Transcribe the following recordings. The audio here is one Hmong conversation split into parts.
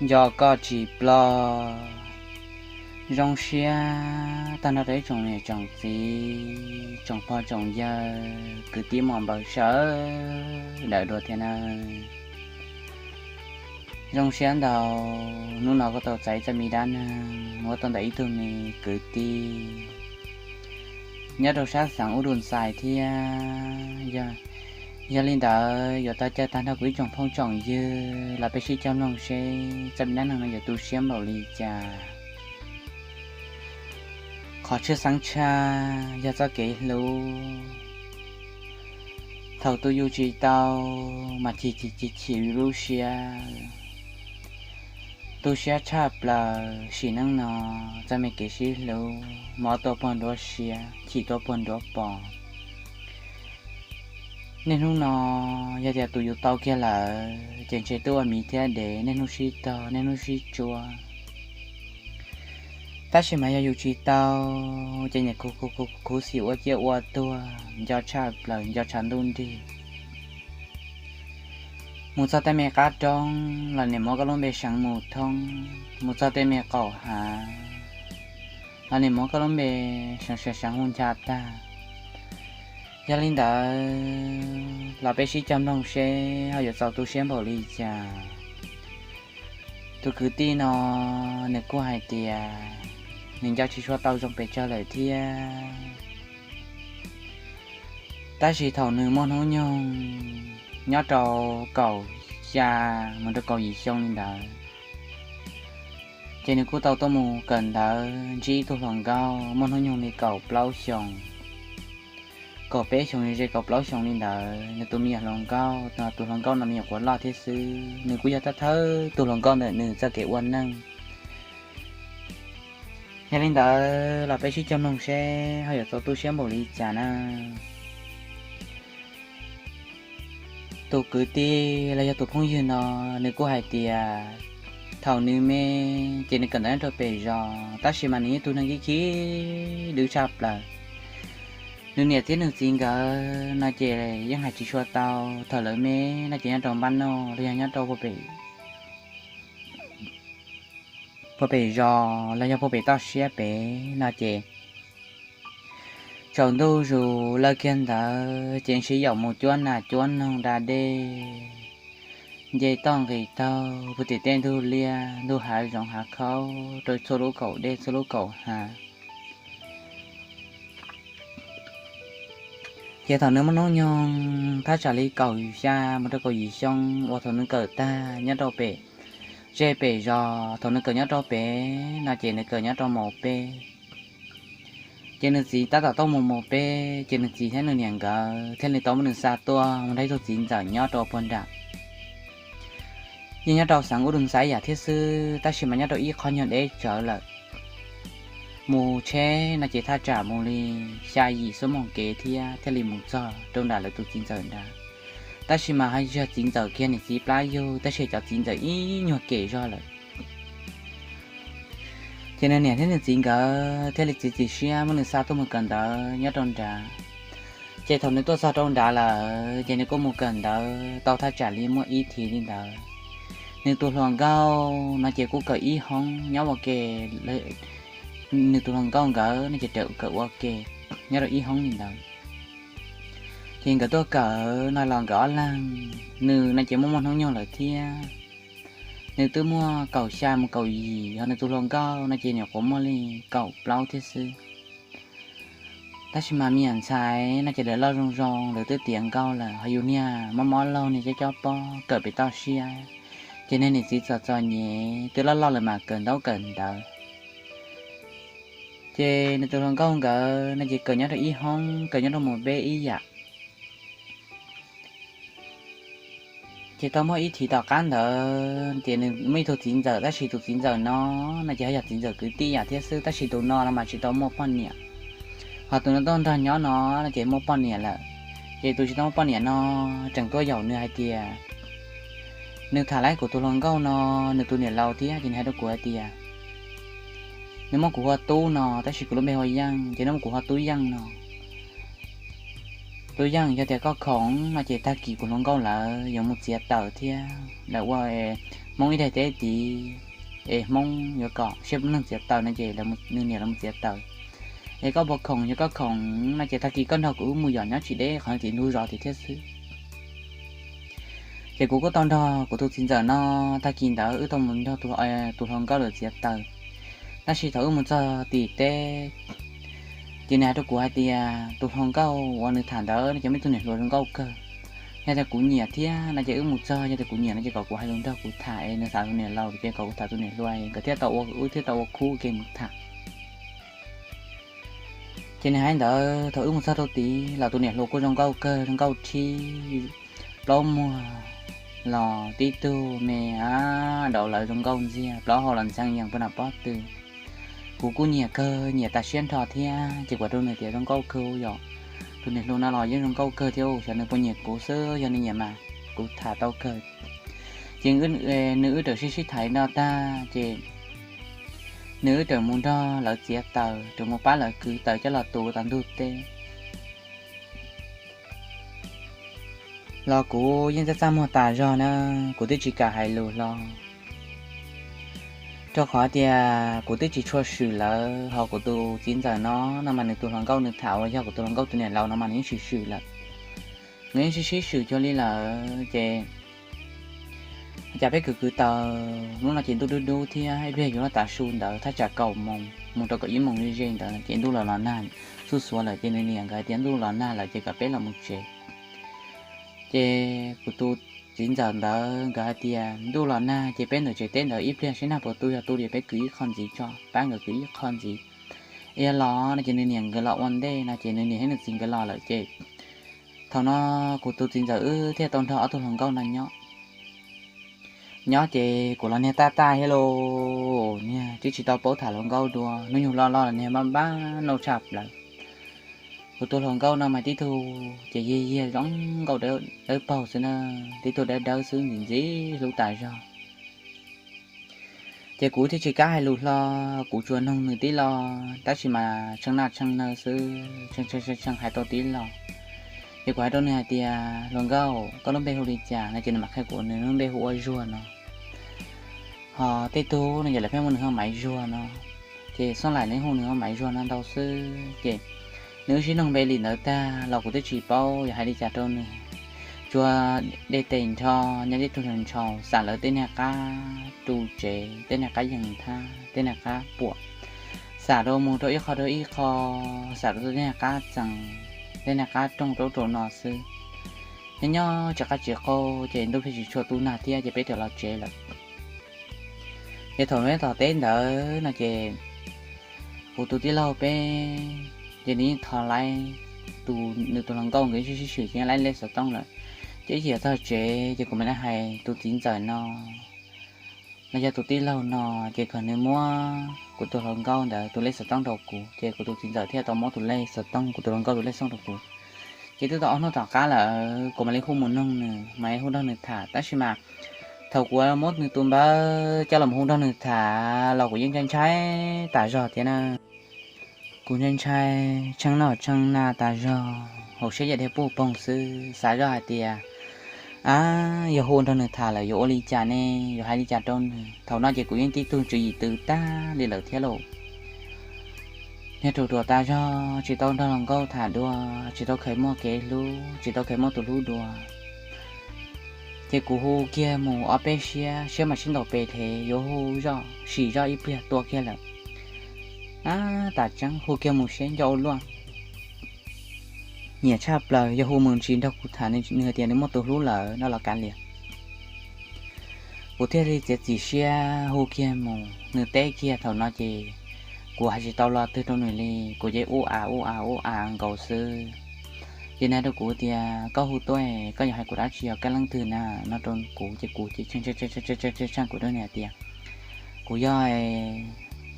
Nco koj tsis ploj. Zoo siab tag nrho rau ib tsoom niam tsoom txiv, tsoom pog tsoom yawg, kwv tij muam npawg sawv daws dua thiab nawb. Zoo siab ntau, hnub no kuj tau txais txoj me dab neeg muab tuaj ntawm ib tug me kwv tij nyob rau sab xeev Ub Dum Xais thiab. Yog li ntawd yuav tau caw tag nrho kuv ib tsoom phooj tsoom ywg los peb sib cog mloog seb txoj me dab neeg no yuav tu siab npaum li cas. Qhov tshwj xeeb tshaj yog txoj kev hlub. Thaum tus yus tsis tau mas chim chim chim chim lub siab. Tu siab tshaj plaws sim neej no, txoj me kev sib hlub mob tuaj puag nruab siab, chim tuaj puag nruab pos. Niaj hnub no yog tias tus yus tau kiag lawm ces ntshe twb ua miv thiab dev, niaj hnub sib tog, niaj hnub sib tsuab. Tab sis mas yog yus tsis tau ces niam khuv khuv khuv xim ua ciaj ua tuag, nco tshaj plaws, nco tshav ntuj nrig. Mus txog tej me qab roob los niam muab koj lub npe seev mus thoob, mus txog tej me qaum hav los niam muab koj lub npe seev seev seev hu ncha tag. Yog li ntawd los peb sib cog mloog seb ho yuav txaus tu siab npaum li cas. Tus kwv tij no nws kuj hais tias nws nco tsis tshua tau zoo pes tsawg lawm thiab, tab sis thaum nws muaj hnub nyoog nyob rau kaum xya mus rau kaum yim xyoo li ntawd, ces nws kuj tau tuaj mus kawm ntawv ntsib ib tug hluas nkauj muaj hnub nyoog li kaum plaub xyoos, kaum peb xyoos ze kaum plaub xyoos li ntawd. Nws tus me nyuam hluas nkauj, tus hluas nkauj no me nyuam quav loj thiab xwb, nws kuj yog thawj thawj tus hluas nkauj ntawm nws txoj kev ua neej. Yog li ntawd los peb sib cog mloog seb ho yuav txaus tu siab npaum li cas na. Tus kwv tij los yog tus phooj ywg no, nws kuj hais tias thaum nws me ces nws kawm ntawv nyob rau pem zos, tab sis mas nws yog tus neeg khib khib dwb tshaj plaws. Nws niam thiab nws txiv nkawd no ces yeej hais tsis tshua tau. Thaum lawv me no ces nyob rau npab noj los yog nyob rau puag pem zos los yog puag pem toj siab pem no ces tsaus ntuj zus lawv kiag ntawd ces sib yaum mus cuab nas cuab noog da dej, nce toj nqis taug puag tim tej ntug liaj ntug hav zoov hav khaub rau txhua lub kaum dej txhua lub kaum hav. Ces thaum nws muaj hnub nyoog thaj tsam li kaum xya mus rau kaum yim xyoo uas thaum nws kawm tag nyob rau pem zej pem zos, thaum nws kawm nyob rau pem no ces nws kawm nyob rau mos peb. Ces nws txiv tab tom tuaj mus mos peb, ces nws txiv thiab nws niam nkawd thiaj li tau muab nws xa tuaj mus nrog ib tug txiv ntxawm nyob rau puag nram, yeej nyob rau xeev Ub Dum Xais yam thiab xwb, tab sis mas nyob rau ib qho nyuag deb tsawv lawm. Mus tsheb no ces thaj tsam mus li xya yim xuab moos kev thiab thiaj li mus txog rau nram lawv tus txiv ntxawm nrad. Tab sis mas ho yog txiv ntxawm kiag niam txiv plab yug, tab sis cov txiv ntxawm ib nyuag kem zog lawm. Ces nws niam thiab nws txiv nkawd thiaj li txiav txim siab muab nws xa tuaj mus kawm ntawv nyob rau nrad. Ces thaum nws tuaj txog rau nrad lawm ces nws kuj mus kawm ntawv tau thaj tsam li muaj ib thiv li ntawd. Nws tus hluas nkauj no ces kuj kawm ib hoob nyob ua ke, nws tus hluas nkauj nkawd no ces raws kawm ua ke nyob rau ib hoob li ntawd. Ces nkawd tuaj kawm no los nkawd ob leeg, nws no ces muaj muaj hnub nyoog lawm thiab. Nws twb muaj kaum xya mus kaum yim, ho nws tus hluas nkauj no ces nyuam qhuav muaj li kaum plaub thiab xwb. Tab sis mas me nyuam ntxhais no ces lawv loj zoo zoo, lawv twb tiav nkauj lawm, ho yus niag mob mob laug niag cob cob pob kawm pem toj siab, ces niag niam txiv txom txom nyem twb loj loj lawm mas kawm ntaub kawm ntawv. Ces nws tus hluas nkauj nkawd no ces kawm nyob rau ib hoob, kawm nyob rau mus peb ib yam. Ces tau muaj ib thiv tom qab ntawd ces nws muaj ib tug txiv ntxawm, tab sis tus txiv ntxawm no no ces ho yog txiv ntxawm kwv tij yam thiab xwb, tab sis tus no no mas tsis tau muaj poj niam. Ho tus no tuaj nrog nyob no no ces muaj poj niam lawm. Ces tus tsis tau muaj poj niam no tseem tuaj yaum nws hais tias, nws tham laib kuv tus hluas nkauj no, nws tus niam laus thiab ces nws hais rau kuv hais tias, nws muab kuv hu ua Tub no, tab sis kuv lub npe hu ua Yeej, ces nws muab kuv hu ua Tub Yeej no. Tub Yeej, yog tias koj khoom no ces tag kis kuv hluas nkauj lawv yuav mus txiav taws thiab lawv ua, Hmoob ib daim teb tid, es Hmoob yuav kom siab neeg txiav taws no ces nws niam los txiav taws. Es koj puas khoom? Yog koj khoom no ces tag kis koj nrog kuv wb mus yom, nyob tsis deb qhov tim ntug zos tim thiab xwb. Ces kuv kuj tau nrog kuv tus txiv ntxawm no, tag kis ntawd wb tau mus nrog tus hluas nkauj lawv txiav taws. Tab sis thaum wb mus txog tim teb, ces nws hais rau kuv hais tias tus hluas nkauj uas nws tham ntawd no ces muaj ib tug niam hluas zoo nkauj kawg. Yog tias kuv nyiam thiab no ces wb mus txog, yog tias kuv nyiam no ces kom kuv hais lus nrog kuv tham, es nws xav tus niam laus ces kom kuv tham tus niam hluas, nkawd thiaj tau ua, wb thiaj tau ua khub ke mus tham. Ces nws hais ntawd, thaum wb mus txog rau tid los tus niam hluas kuj zoo nkauj kawg, zoo nkauj rhib, plaub muag los tib tug me a, daus lawv zoo nkauj ntxiag, plaub hau los ntxhee yees puag nram pob tw. Kuv kuj nyiam kawg, nyiam tas siab nrho thiab, ces kuv hais rau nws tias zoo nkauj kawg yom, tus niam hluas no los yeej zoo nkauj kawg thiab, xyov nws puas nyiam kuv xwb, yog nws nyiam mas kuv tham tau kawg. Ces nws wb rawm sib sib tham no tag ces nws wb rawm mus nrog lawv txiav taws, rawm mus pab lawv kwv taws coj los tu tom ntug teb. Los kuv yeej txaj txaj muag tas zog na, kuv twb tsis kam hais lus hlo, rau qhov tias kuv twb tsis tshua swm lawv, ho kuv tus txiv ntxawm no, no mas nws tus hluas nkauj nws tham uas yog kuv tus hluas nkauj tus niam laus no mas nws yeej swm swm lawm. Nws yeej sib sib swm cuag li lawm ces cas peb kwv kwv taws, hnub no ces ntuj dub dub thiab, ib pliag yuav luag tav su ntawd thaj tsam kaum moos mus rau kaum ib moos ze ze ntawd ces ntuj los los nag xuj xuav lawm, ces nws niam nkawd hais tias ntuj los nag lawm ces kom peb los mus tsev. Ces kuv tus txiv ntxawm ntawd nkawd hais tias ntuj los nag ces peb ntawm tsev teb ntawd ib pliag saib nag puas tu, yog tu ces peb kwv ib qho ntxiv tso, pab nkawd kwv ib qho ntxiv. Yog los no ces nws niam nkawd los ua ntej no ces nws niam thiab nws txiv nkawd los lawm ces thaum no kuv tus txiv ntxawm wb thiaj tau nrog ob tug hluas nkauj no nyob. Nyob ces kuv los niag taj taj thiab lauj, niag twb tsis tau paub tham hluas nkauj dua, hnub nyoog loj loj los niag npab npab nauj tshaj plaws. Kuv tus hluas nkauj no mas tib tug ces yiag yiag zoo nkauj dawb paug xwb na, tib tug dawb dawb xwb ntxim ntxim hlub tas zog. Ces kuv thiaj tsis kam hais lus hlo, kuv tsuas noog nws tib lo, tab sis mas tshee naj tshee nawb xwb, tshee tshee tshee hais tau tib lo. Ces kuv hais rau nws hais tias hluas nkauj, koj lub npe hu li cas no ces nws mam qhia kuv nws lub npe hu ua Zuag no. Ho tej tug no ces lawv pheej hu nws hu Maiv Zuag no, ces xoj laim nws hu nws hu Maiv Zuag no ntau xwb ces nws wb sib noog npe li ntawd tag los kuv twb tsis paub yuav hais li cas rau nws. Tsuas de tes nrho, nyob tib tug ntshaus, xam lawv tej niag qab ru tsev, tej niag qab yees thab, tej niag qab puam, xam rau mus rau ib qho rau ib qho, xam rau tej niag qab txees, tej niag qab rooj rau rau no xwb. Nyob nyob tsis qab tsis qau ces ntuj pheej tsis tshua tu nag thiab ces peb thiaj los tsev lawm. Ces thaum neb tom teb ntawd no ces kuv tus tij laug peb ces nws yeej thov laib tus, nws tus hluas nkauj nkawd sib sib swm ces yeej laib lej xov tooj lawm. Ces ib chim txog tsev ces kuv mam li hais tus txiv ntxawm no los yog tus tij laug no ces kom nws muab kuv tus hluas nkauj ntawd tus lej xov tooj rau kuv, ces kuv tus txiv ntxawm thiaj tau muab tus lej xov tooj, kuv tus hluas nkauj tus lej xov tooj rau kuv. Ces twb tau ob hnub tom qab lawm kuv mam li hu mus noog nws, mam li hu nrog nws tham, tab sis mas thaum kuv muab nws tus npawb coj los hu nrog nws tham los kuv yeej ntshai ntshai tas zog thiab na. Kuv ntshai ntshai, tshee noj tshee nag tas zog, hauv siab yam dhia puj poog xwb, xav zoj hais tias, a, yog hu nrog nws tham lawm yuav ua li cas ne, yuav hais li cas rau nws. Thaum no ces kuv yeej tib tug tswv yim tw tag li lawm thiab lauj. Niag ruam ruam tas zog, tsis tau nrog hluas nkauj tham dua, tsis tau kheev muaj kev hlub, tsis tau kheev muaj tus hlub dua. Ces kuv hu kiag mus ob peb siab, siab mas sib ntaus pes dhev, yuav hu zoj sim zoj ib pliag tua kiag lawm. A, tas tseeb, hu kiag mus seb nco ua luaj. Nyiam tshaj plaws, yog hu mus tsis nrog kuv tham, nws hais tias nws muaj tus hlub lawm no los kav liam. Kuv thiaj li txiav txim siab hu kiag mus, nws teb kiag thaum no ces kuv hais tsis tau lo twg rau nws li, kuv ces ub a ub a ub a nkaus xwb. Ces nws hais rau kuv tias koj hu tuaj, koj yuav hais kuv dab tsi, yog kab leej twg na, no rau kuv ces kuv ces tshee tshee kuv rau nws hais tias kuv yog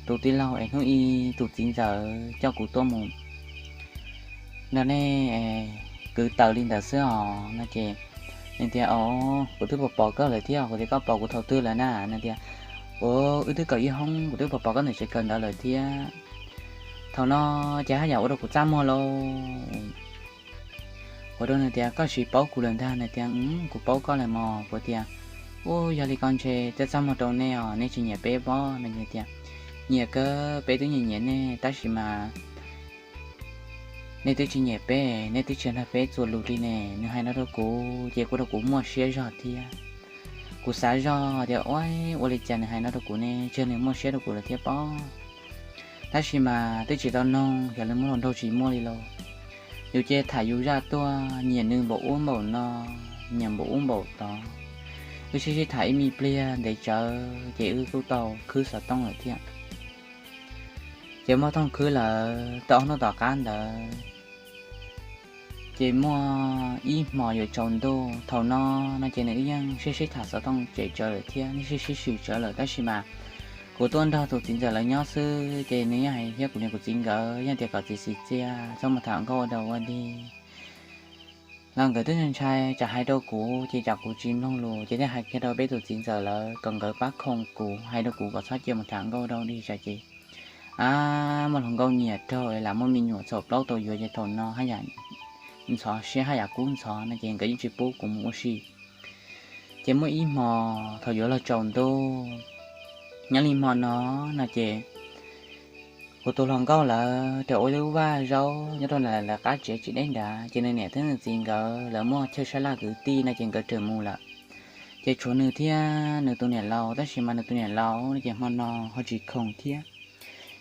tus tij laug es hnub ib tus txiv ntxawm coj kuv tuaj mus nrog nej kwv taws li ntawd xwb os no ces nws tias, o, kuv twb pom pom koj lawm thiab. Kuv tias koj pom kuv thaum twg lawm na? Nws tias, o, wb twb kawm ib hoob, kuv twb pom pom koj ntawm tsev kawm ntawd lawm thiab. Thaum no ces haj yam ua rau kuv txaj muag lauj. Kuv rau nws tias koj tsis paub kuv lawm ntag? Nws tias, kuv paub koj lawm mog. Kuv tias, Ub, yog li ko ntshe twb txaj muag rau nej os, nej tsis nyiam peb pob? No ces tias, nyiam kawg, peb twb nyiam nyiam nej tab sis mas nej twb tsis nyiam peb, nej twb tsis nrog peb txuas lus li ne. Nws hais no rau kuv ces kuj rau kuv muaj siab zog thiab. Kuv xav zog tias ua, ua li cas nws hais no rau kuv ne, tsis yog nws muaj siab rau kuv lawm thiab pob. Tab sis mas twb tsis tau noog, yog li muab hluas nraug tsis muaj li lauj. Yus ces tham yus zaj tuaj, nyiam nws npaum ub npaum no, nyiam npaum ub npaum tod. Wb sib sib tham ib me pliag ntev tsawv ces wb kuj tau khwb xov tooj lawm thiab. Ces muaj thooj khwb lawm tau ob hnub tom qab ntawd ces muaj ib hmos yuav tsaus ntuj thaum no, no ces nws wb yeej sib sib tham xov tooj tsem tsawv lawm thiab, sib sib swm tsawv lawm tab sis mas kuv tuaj nrog tus txiv ntxawm lawv nyob xwb ces nws yeej hais thiab kuv niam kuv txiv nkawd yeej tias kom txiav txim txiaj txhob mus tham nkauj ua dog ua dig. Los nkawd twb ntshai tsam hais rau kuv ces tsam kuv tsis mloog lus ces thiaj hais kiag rau peb tus txiv ntxawm lawv kom nkawd pab khoom kuv, hais rau kuv kom txhob cia mus tham nkauj ua dog ua dig tsam ces a, muaj hluas nkauj nyiam raug lam muaj me nyuam txhaum plaub tau yuav ces thaum no haj yam ntxhov siab haj yam kub ntxhov no ces nkawd yeej tsis pub kuv mus ua si. Ces muaj ib hmo thaum yuav luag tsaus ntuj, nyob li hmo no, no ces kuv tus hluas nkauj lawv raws ua lub vaj zaub nyob rau lawv qab tsev tsis deb nrad ces nws niam thiab nws txiv nkawd lawv muaj chaw sab laj kwv tij no ces nkawd raws mus lawm. Ces tshuav nws thiab nws tus niam laus tab sis mas nws tus niam laus no ces hmo no ho tsis khoom thiab,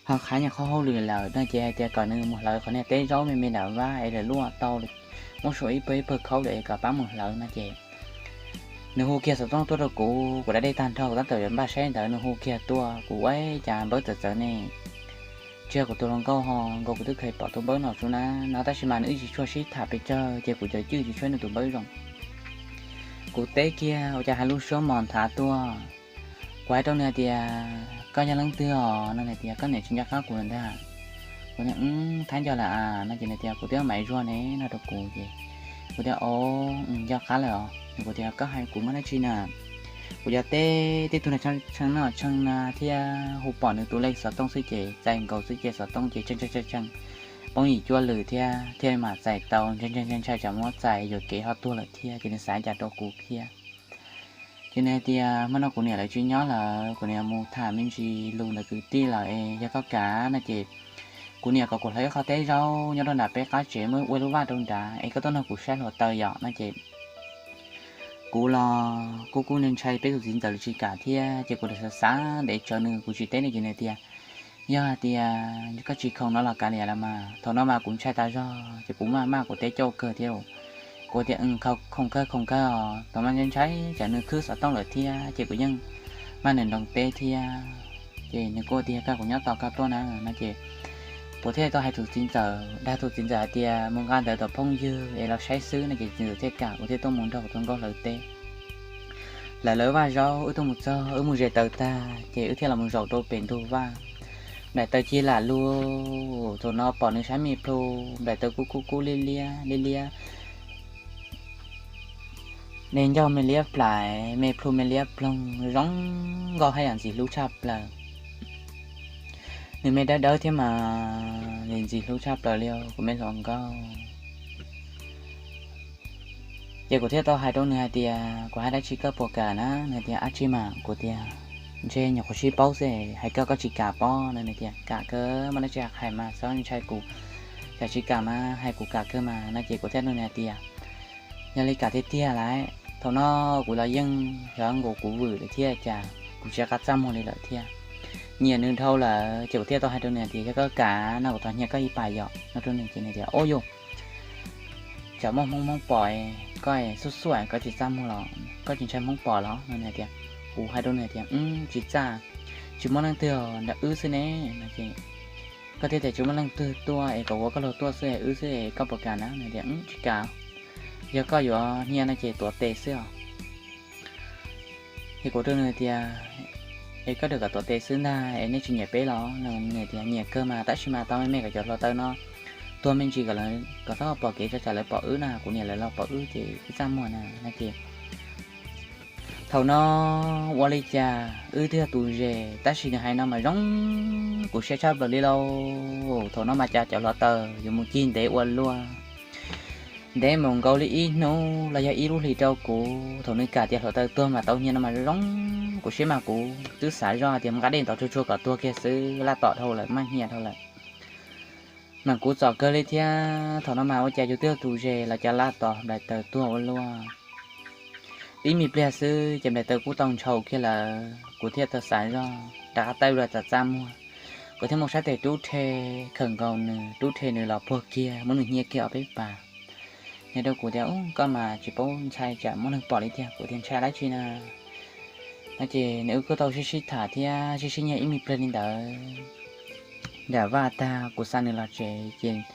ho qhab nyuag qhov hauj lwm lawm no ces hais tias kom nws mus hlawv qhov niag teb zaub me me nram vaj es lawv luaj tau muab suav ib pawg ib pawg khaub lawm es kom pab mus hlawv no ces nws hu kiag xov tooj tuaj rau kuv, kuv da dej tag nrho kuv tab tom yuav npaj saib ntawd nws hu kiag tuaj kuv ua cas npawb txawv txawv ne. Tsis yog kuv tus hluas nkauj ho nkaus kuv twb kheev pom tus npawb no tsu na no tab sis mas nws wb tsis tshua sib tham pes tsawg ces kuv cov cwj tsis tshuav nws tus npawb zoo. Kuv teb kiag ua cas hais lub suab mos nthav tuaj. Kuv hais rau nws hais tias koj yog leej twg os no nws tias koj niam tsis nco qab kuv lawm ntag. Kuv tias thaib nco lawm as no ces nws tias kuv twb Maiv Zuag ne no rau kuv ces kuv tias o, nco qab lawm os. Kuv tias koj hais kuv muaj dab tsi na? Kuv cov teb tej tug na tshee no tshee na thiab hu pom nws tus lej xov tooj xwb ces txais nkaus xwb ces xov tooj ces tshee tshee tshee tshee poob yim cuaj lwm thiab thiaj mam txais tau, ntshai ntshai ntshai tsam muab txais yuam kev ho tuag lawm thiab ces nws xav cas rau kuv thiab. Ces nws hais tias hmo no kuv niam lawv tsis nyob lawm, kuv niam mus tham me ntsis lus ntawm kwv tij lawm es yog koj kam no ces kuv niam kom kuv hlawv ib qho teb zaub nyob rau nram peb qab tsev muab ua lub vaj rau nrad es koj tuaj nrog kuv saib hluav taws yom no ces kuv los kuj kuj ntshai peb tus txiv ntxawm lawv tsis kam thiab ces kuv xav xav ntev tsawv nws kuv tsis teb nws ces nws tias yog hais tias koj tsis khoom no los kav liam los mas. Thaum no mas kuv ntshai tas zog ces kuv maj maj kuv teb cauj kawg thiab. Kuv tias khoom kawg khoom kawg os. Thaum no ntshai tsam nws khwb xov tooj lawm thiab ces kuv yeej maj nws nroo teb thiab. Ces nws kuj tias koj kuv nyob tos koj tuaj na no ces kuv thiaj tau hais tus txiv ntxawm, dag tus txiv ntxawm hais tias mus nqa ntawv tom phooj ywg es los saib xwb no ces txiv ntxawm thiaj kam kuv thiaj tuaj mus nrog kuv tus nkauj hlawv teb. Lawv lawv vaj zaub wb tuaj mus txog wb mus zes taws tag ces wb thiaj los mus zaum rau pem ntug vaj. Nplaim taws ci lam lug, thaum no pom nws sab me plhu, nplaim taws kub kub kub liab liab liab liab, me ncauj me liab plais me plhu me liab ploog zoo nkauj haj yam ntxim hlub tshaj plaws. Nws me dawb dawb thiab mas nws ntxim hlub tshaj plaws li kuv me hluas nkauj. Ces kuv thiaj tau hais rau nws hais tias kuv hais dab tsi koj puas kam na? Nws tias dab tsi mas? Kuv tias ntshe nyuam qhuav sib paub xwb, hais koj koj tsis kam pob no. Nws tias kam kawg, muaj dab tsi hais mas txhob ntshai kuv, yog tsis kam mas hais kuv kam kawg mas no. Ces kuv thiaj nug nws hais tias yog li kam tiag tiag lawm, thaum no kuv los yeej yog nkaus kuv vwm lawm thiab cas kuv tsis qab txaj muag li lawm thiab. Nyiam nws dhau lawm ces kuv thiaj tau hais rau nws tias yog koj kam no kuv thov nyiag koj ib pas yom no rau nws ces nws tias o yus, tsam muaj Hmoob Hmoob pom koj xuj xuaj koj tsis txaj muag los koj tsis ntshai Hmoob pom los no. Nws tias, kuv hais rau nws tias tsis txaj, tsis muaj leej twg nram wb xwb ne no ces koj thiaj tias tsis muaj leej twg tuaj es kom ua koj luag tuaj xwb es wb xwb es koj puas kam na? Nws tias tsis kam, yog koj yuav hnia no ces tuav tes xwb os. Ces kuv rau nws tias es koj rau kom tuav tes xwb ntag es nej tsis nyiam peb los? Nws tias nyiam kawg mas tab sis mas tau me me kom cov hluav taws no tuag me ntsis kom txhob pom kev tso tsam lawv pom wb na, kuv niam lawv los pom wb ces wb txaj muag na no ces thaum no ua li cas wb twb yog tus zes tab sis nws hais no mas zoo kuv siab tshaj plaws li lauj. Thaum no mas cas cov hluav taws yuav mus cig ntev ua luaj. ntev mus nkaus li ib hnub los yog ib lub hlis rau kuv. Thaum nws kam tias hluav taws tuag mas tau hnia no mas zoo, kuv siab mas kuv twb xav zoj tias mus nqa dej ntov tsuag tsuag kom tuag kiag xwb, laj tom dhau lawm, maj hnia dhau lawm. Mas kuv txom kawg li thiab, thaum no mas ua cas yus twb yog tus ze los cas laj tom nplaim taws tuag ua luaj. Tib me pliag xwb ces nplaim taws kuj tau ntshaus kiag lawm, kuv thiaj tau xav zoj rov qab taw los txaj txaj muag. Kuv thiaj mus sab tes rub rhe, khawm nkaus nws, rub rhe nws los puag kiag, muab nws hnia kiag ob peb pas. Nws hais rau kuv tias, Ub, koj mas tsis paub ntshai tsam muaj neeg pom li tiag. Kuv tias, Ntshai dab tsi na? No ces nws wb kuj tau sib sib tham thiab sib sib nyiag ib me pliag li ntawd, nram vaj tag kuv xa nws los tsev ces nws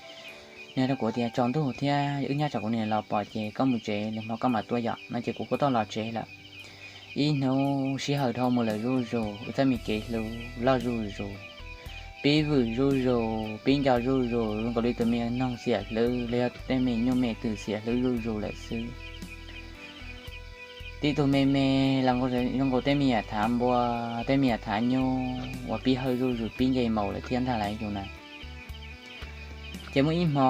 hais rau kuv tias, Tsaus ntuj thiab, wb nyob tsam kuv niam los pom ces koj mus tsev, lwm hmo koj mam tuaj yom. No ces kuv kuj tau los tsev lawm. Ib hnub sij hawm dhau mus lawm zuj zus, wb txoj me kev hlub loj zuj zus, pib vwm zuj zus, pib nco zuj zus, zoo nkaus li tus me noog xiam hlwb los yog tej me nyuj me twm xiam hlwb zuj zus lawm xwb. Tib tug me me los zoo nkaus tej me yam thav npua, tej me yam thav nyuj uas pib hawj zuj zus, pib nce maus lawm thiab ntag lauj yus na. Ces muaj ib hmo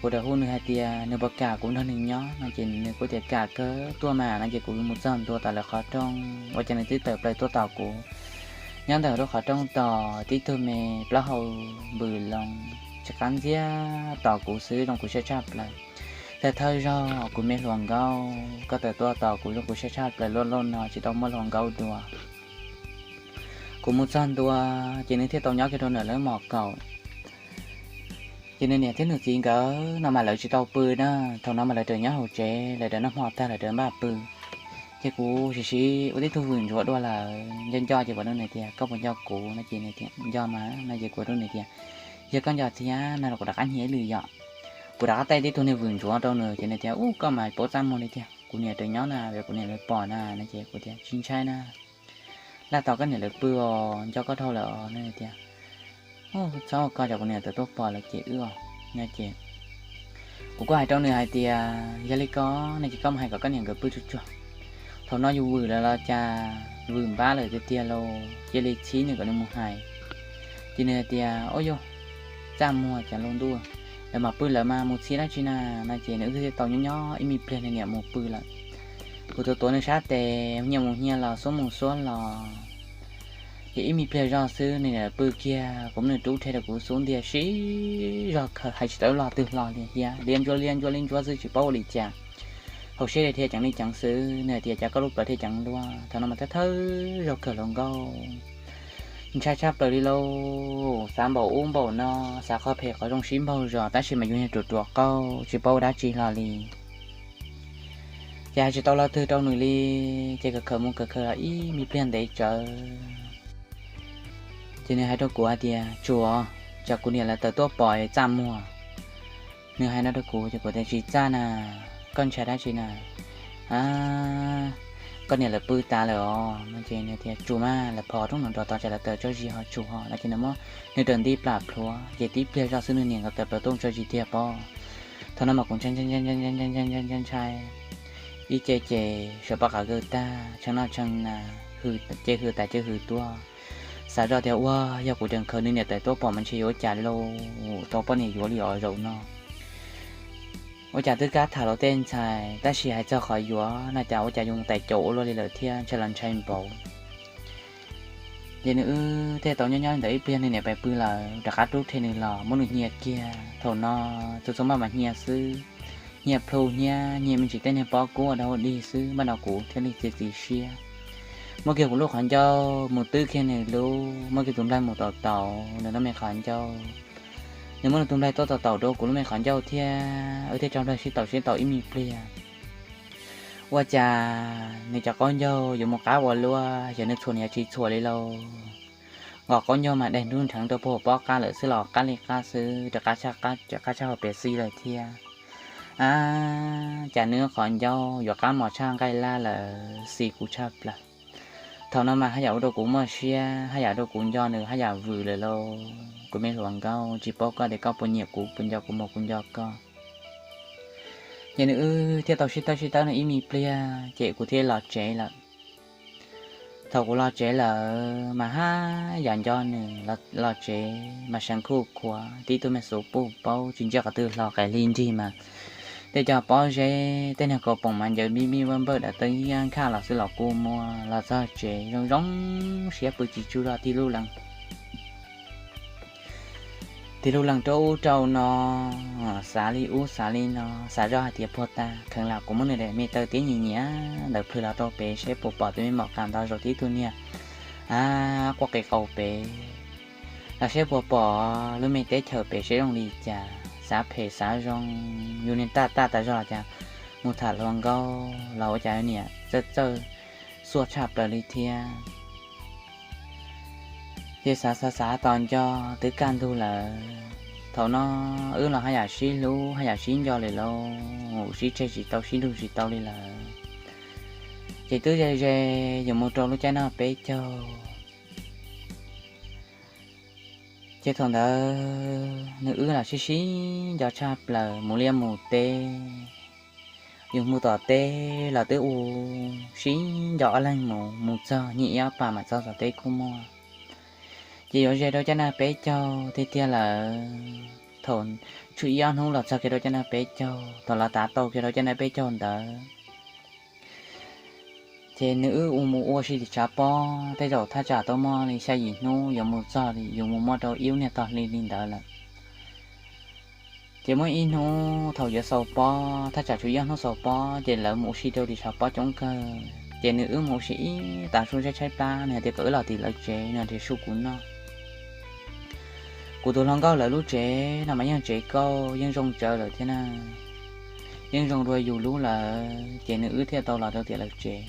kuv txawm hu nws hais tias nws puas kam kuv nrog nws nyob no ces nws kuj tias kam kawg tuaj mas no ces kuv mus txog ntua tom lawv qhov rooj, ua cas nws twb tawm plaws tuaj tos kuv. Nyob ntawm lub qhov rooj tos, tib tug me plaub hau npws loo, tsis qab ntxiag tos kuv xwb, zoo kuv siab tshaj plaws. Thawj thawj zaug kuv me hluas nkauj, koj tawm tuaj tos kuv zoo kuv siab tshaj plaws, luaj luaj no tsis tau muaj hluas nkauj dua. Kuv mus txog ntua ces nws thiaj tau nyob kiag rau ntawm lawv mom kaum. Ces nws niam thiab nws txiv nkawd no mas lawv tsis tau pw na, thaum no mas lawv raws nyob hauv tsev, lawv raws noj hmo tag lawv raws npaj pw. Ces kuv sim siv ua tib tug vwm ntsuav dua lawm, nco nco ces kuv rau nws tias, Koj puas nco kuv? No ces nws tias, Nco mas. No ces kuv rau nws tias, Yog koj nco thiab no los kuv rov qab hnia ib lwm yom. Kuv rov qab taij tib tug niag vwm ntsuav rau nws ces nws tias, Ub, koj mas paub txaj muag li tiag, kuv niam raws nyob na, kuv niam lawv pom na. No ces kuv tias, Tsis ntshai na, laj tos koj niam lawv pw os, nco koj dhau lawm os. No tias, Txhob ua koj, tsam kuv niam tawm tuaj pom lawm ces wb os. No ces kuv kuj hais rau nws hais tias, Yog li ko no ces koj mus hais kom koj niam nkawd pw tsuag tsuag. Thaum no yus vwm lawm los cas vwm npab lawm tiag tiag lauj, cia li txhib nws kom nws mus hais. Ces nws hais tias, Ub yuj, txaj muag cas lauj ntuj, lawv mam pw lawv mas mus txhib dab tsi na? No ces nws wb thiaj tau nyob nyob ib me pliag nws niam mus pw lawm. Kuv tuav tuav nws sab tes, hnia mus hnia los, xuab mus xuab los. Ces ib me pliag zog xwb nws niam pw kiag, kuv muab nws rub rhe rau kuv xub ntiag sib zog khaws, hais tsis tau lo twg hlo li thiab, liab ntsuab liab ntsuab liab ntsuab xwb tsis paub ua li cas. Hauv siab dhia ceev li ceev xwb, nws hais tias, Cas koj lub plawv dhia ceev luaj? Thaum no mas thawj thawj zaug kawg hluas nkauj, ntshai tshaj plaws li lauj, xav npaum ub npaum no, xav qhov phem qhov zoo sib npaug zos, tab sis mas yus niag ruam ruam qauj tsis paub ua dab tsi hlo li. Ces hais tsis tau lo twg rau nws li, ces kawg khaws mus kawg khaws los ib me pliag ntev tsawv. Ces nws hais rau kuv hais tias, Tsuas, tsam kuv niam lawv tawm tuaj pom txaj muag. Nws hais no rau kuv ces kuv tias, Tsis txaj na, koj ntshai dab tsi na? A, koj niam lawv pw tas lawm os. No ces nws tias, Tsuas mas, lawv phov rooj no nrov tos tsam lawv tawm tso zis ho tsuas ho. No ces nws muab nws raws nti plam plhuav ces tib pliag zoj xwb nws niam nkawd tawm plaws tuaj tso zis tiag pob. Thaum no mas kuv ntshai ntshai ntshai ntshai ntshai ntshai ntshai ib ce ces sawv pov qav kaws tag, tshee noj tshee na, ces hws tas ces hws tuaj. Xav zoj tias ua yog kuv tseem khaws nws niam tawm tuaj pom mas ntshe yuav ua cas lauj, tau poj niam yuav li os zaum no. Ua cas twb kab tham los tej ntxhais, tab sis hais txog qhov yuav no cas ua cas yuav mus tais caum ua luaj li lawm thiab, ntshai los ntshai npaum. Ces nws wb thiaj tau nyob nyob li ntawd ib pliag nws niam pais pw lawm, rov qab rub rhe nws los muab nws hnia kiag. Thaum no txua txua maj mam hnia xwb, hnia plhu hnia, hnia me ntsis tej niag pob kub ua dog ua dig xwb, npaj no kuv thiaj li txiav txim siab muab kiag kuv lub qhov ncauj mus twb kiag nws lub, muab kiag tus nplaig mus taus taus nws lub me qhov ncauj. Nws muab nws tus nplaig tuaj taus taus rau kuv lub me qhov ncauj thiab, wb thiaj tso nplaig sib taus sib taus ib me pliag. Ua cas nws cov qaub ncaug yuav mus qab ua luaj, xyov nws txhuam nws yuav tsis txhuam li lauj. Nqos qaub ncaug mas daig nruj nrheev rau puag pob qab lawm xwb los qab li qab xwb, rov qab tshaj hauv piav xi lawm thiab. A, cas nws qhov ncauj yuav qab mos tshaj nqaij laj lawm, xis kuv tshaj plaws. Thaum no mas haj yam ua rau kuv muaj siab, haj yam ua rau kuv nco nws, haj yam vwm lawm lauj. Kuv me hluas nkauj, tsis paub koj tias koj puas nyiam kuv, puas nco kuv mas kuv nco koj. Ces nws wb thiaj tau sib tawb sib tawb no ib me pliag ces kuv thiaj los tsev lawm. Thaum kuv los tsev lawm mas haj yam nco nws, los tsev mas seev khuj khuav, tib tug me xuv puj paub tsis ntsia qhov twg hlo, qes hli nrig mas tej cov pob zeb, tej niag kaus poom mas ncaws npij npij npawj npawj dawm tawg nkhaj los xwb los kua muag. Los txog tsev zoo zoo siab pw tsis tsaug zog tig lub lees tig lub lees rau ub rau no, xav li ub xav li no, xav zoj hais tias puag ta kheev lam kuv muab nws daim me taw tiab nyiam nyiam ntawd plhws los rau pem seb puas pom tus me mom qas ntawd zaum tib tug niag a quaj qis qaus pem, los seb puas pom lub me teb chaws pem seb zoo li cas. Xav phem xav zoo, yus niag taj taj tas zog los cas mus tham hluas nkauj los ua cas niam txawj txawj xuaj tshaj plaws li thiab. Ces xav xav xav tos nco twb kaj ntug lawm. Thaum no wb los haj yam sib hlub haj yam sib nco lawm lauj, sib tseg tsis tau sib nrug tsis tau li lawm. Ces twb ze ze yuav mus rau lub caij noj peb caug. Ces thaum ntawd nws wb los sib sib nco tshaj plaws, mus liaj mus teb, yus mus tom teb los twb ua sib nco ob leeg mus, mus txog nyiaj ib ob pas mam txog tom teb kuj muaj. Ces yuav ze rau caij noj peb caug tiag tiag lawm. Thaum tshuav ib ob hnub los txog kiag rau caij noj peb caug, thaum los tav tau kiag rau caij noj peb caug ntawd, ces nws wb mus ua si tim tshav pob, tej zaum thaj tsam tau muaj li xya yim hnub yuav mus txog li, yuav mus muaj rau ib lub niag tog hli li ntawd lawm. Ces muaj ib hnub thaum yuav xaus pob, thaj tsam tshuav ib ob hnub xaus pob, ces lawv mus ua si rau tim tshav pob coob kawg. Ces nws wb mus ua si ib tav su tshaib tshaib plab, nws hais tias kom wb los tim lawv tsev, nws hais tias su kuv noj. Kuv tus hluas nkauj lawv lub tsev no mas yeej tsev kauj yeej zoo tsawv lawm thiab na, yeej zoo dua yus lub lawm, ces nws wb thiaj tau los rau tim lawv tsev.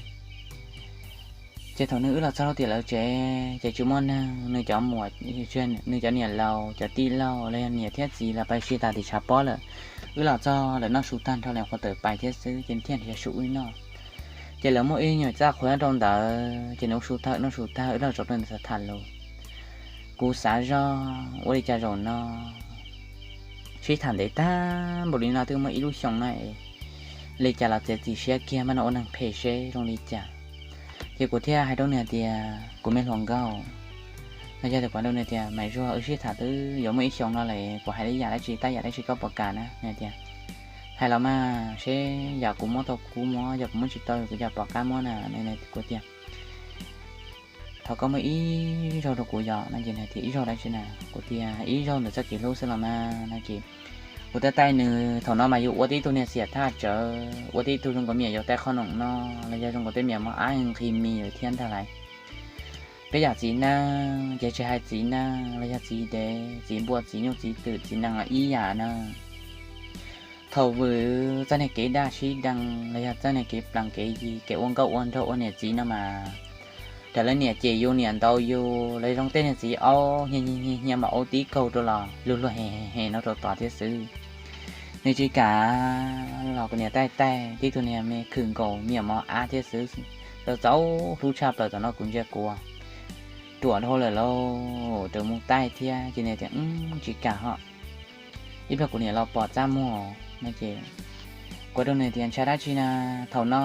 Ces thaum nws wb los txog rau tim lawv tsev ces tsis muaj neeg, nws cov muam, nws cov niam laus, cov tij laug los yog niam thiab txiv lawv pais si tas tim tshav pob lawm. Wb los txog lawv noj su tag nrho lawv qhuav tawm pais thiab xwb, ces thiaj nrhiav su wb noj. Ces lawv muaj ib nyuag txaj qhuav rau ntawd, ces nws ua su tag noj su tag wb los zaum rau ntawd tham lus. Kuv xav zoj ua li cas zaum no sib tham ntev tag npaum li no twb muaj ib lub xyoo no es, li cas los txiav txim siab kiag mas no ua neeg phem seb zoo li cas. Ces kuv thiaj hais rau nws tias, kuv me hluas nkauj, no yog tias kuv hais rau nws tias, Maiv Zuag, wb sib tham twb yuav muaj ib xyoo no lawm, kuv hais li yam dab tsi tab yam dab tsi koj puas kam na? Nws tias, Hais los mas, seb yam kuv muab tau kuv muab, yog kuv muab tsis tau kuv yog pom qab muab na. Kuv tias, Thov koj muab ib zaug rau kuv yom. No ces nws tias, Ib zaug dab tsi na? Kuv tias, Ib zaug ntawm txoj kev hlub xwb los mas. No ces kuv thiaj taij nws, thaum no mas yus ua tib tug niag xiam thaj tsawv, ua tib tug zoo nkaus me nyuam yaus taij qhob noom no, los yog zoo nkaus tej me nyuam mos ab nqhis mis lawm thiab ntag lauj. Peb yam txiv neej ces tsis hais txiv neej los yog txiv dev, txiv npua, txiv nyuj, txiv twm, txiv nees los ib yam na. Thaum vwm txoj niag kev daj sib deev los yog txoj niag kev plees kev yi, kev ua nkauj ua nraug ua niam txiv no mas, raws lawv niam cem yus niam ntaus yus, lawv zoo tej niag txiv aub hnia hnia hnia mas aub tib kaug rau los luag luag he he no rau tod thiab xwb. Nws tsis kam los kuv niam taij taij tib tug niag me khwm nkaus me nyuam mos ab thiab xwb, txaus txaus hlub tshaj plaws. Thaum no kuv ntsia kuv ruam dhau lawm lauj, raws mus taij thiab ces nws tias, Tsis kam ho, ib pliag kuv niam los pom txaj muag no ces kuv rau nws tias, Ntshai dab tsi na, thaum no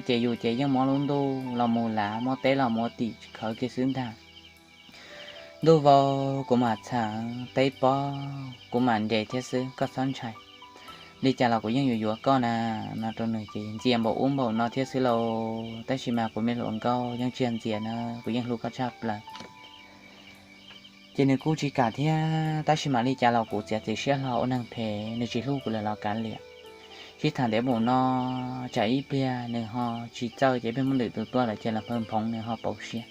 ces yus ces yeej muab lub ntuj los mus lav, muab teb los mus ua tim khawv kiag xwb ntag. Ntuj vau kuv mam txheev, teb pob kuv mam nres thiab xwb, koj txhob ntshai. Li cas los kuv yeej yuav yuav koj na. No rau nws ces ntxias npaum ub npaum no thiab xwb lauj, tab sis mas kuv me hluas nkauj yeej tsis ntxias na, kuv yeej hlub koj tshaj plaws. Ces nws kuj tsis kam thiab, tab sis mas li cas los kuv txiav txim siab hlo ua neeg phem, nws tsis hlub kuv lawm los kav liam. Sib tham ntev npaum no, tsam ib pliag nws ho tsis txawj ces ib pliag muab lwm tus tua lawm ces los pawg nphoov nws ho pauv siab.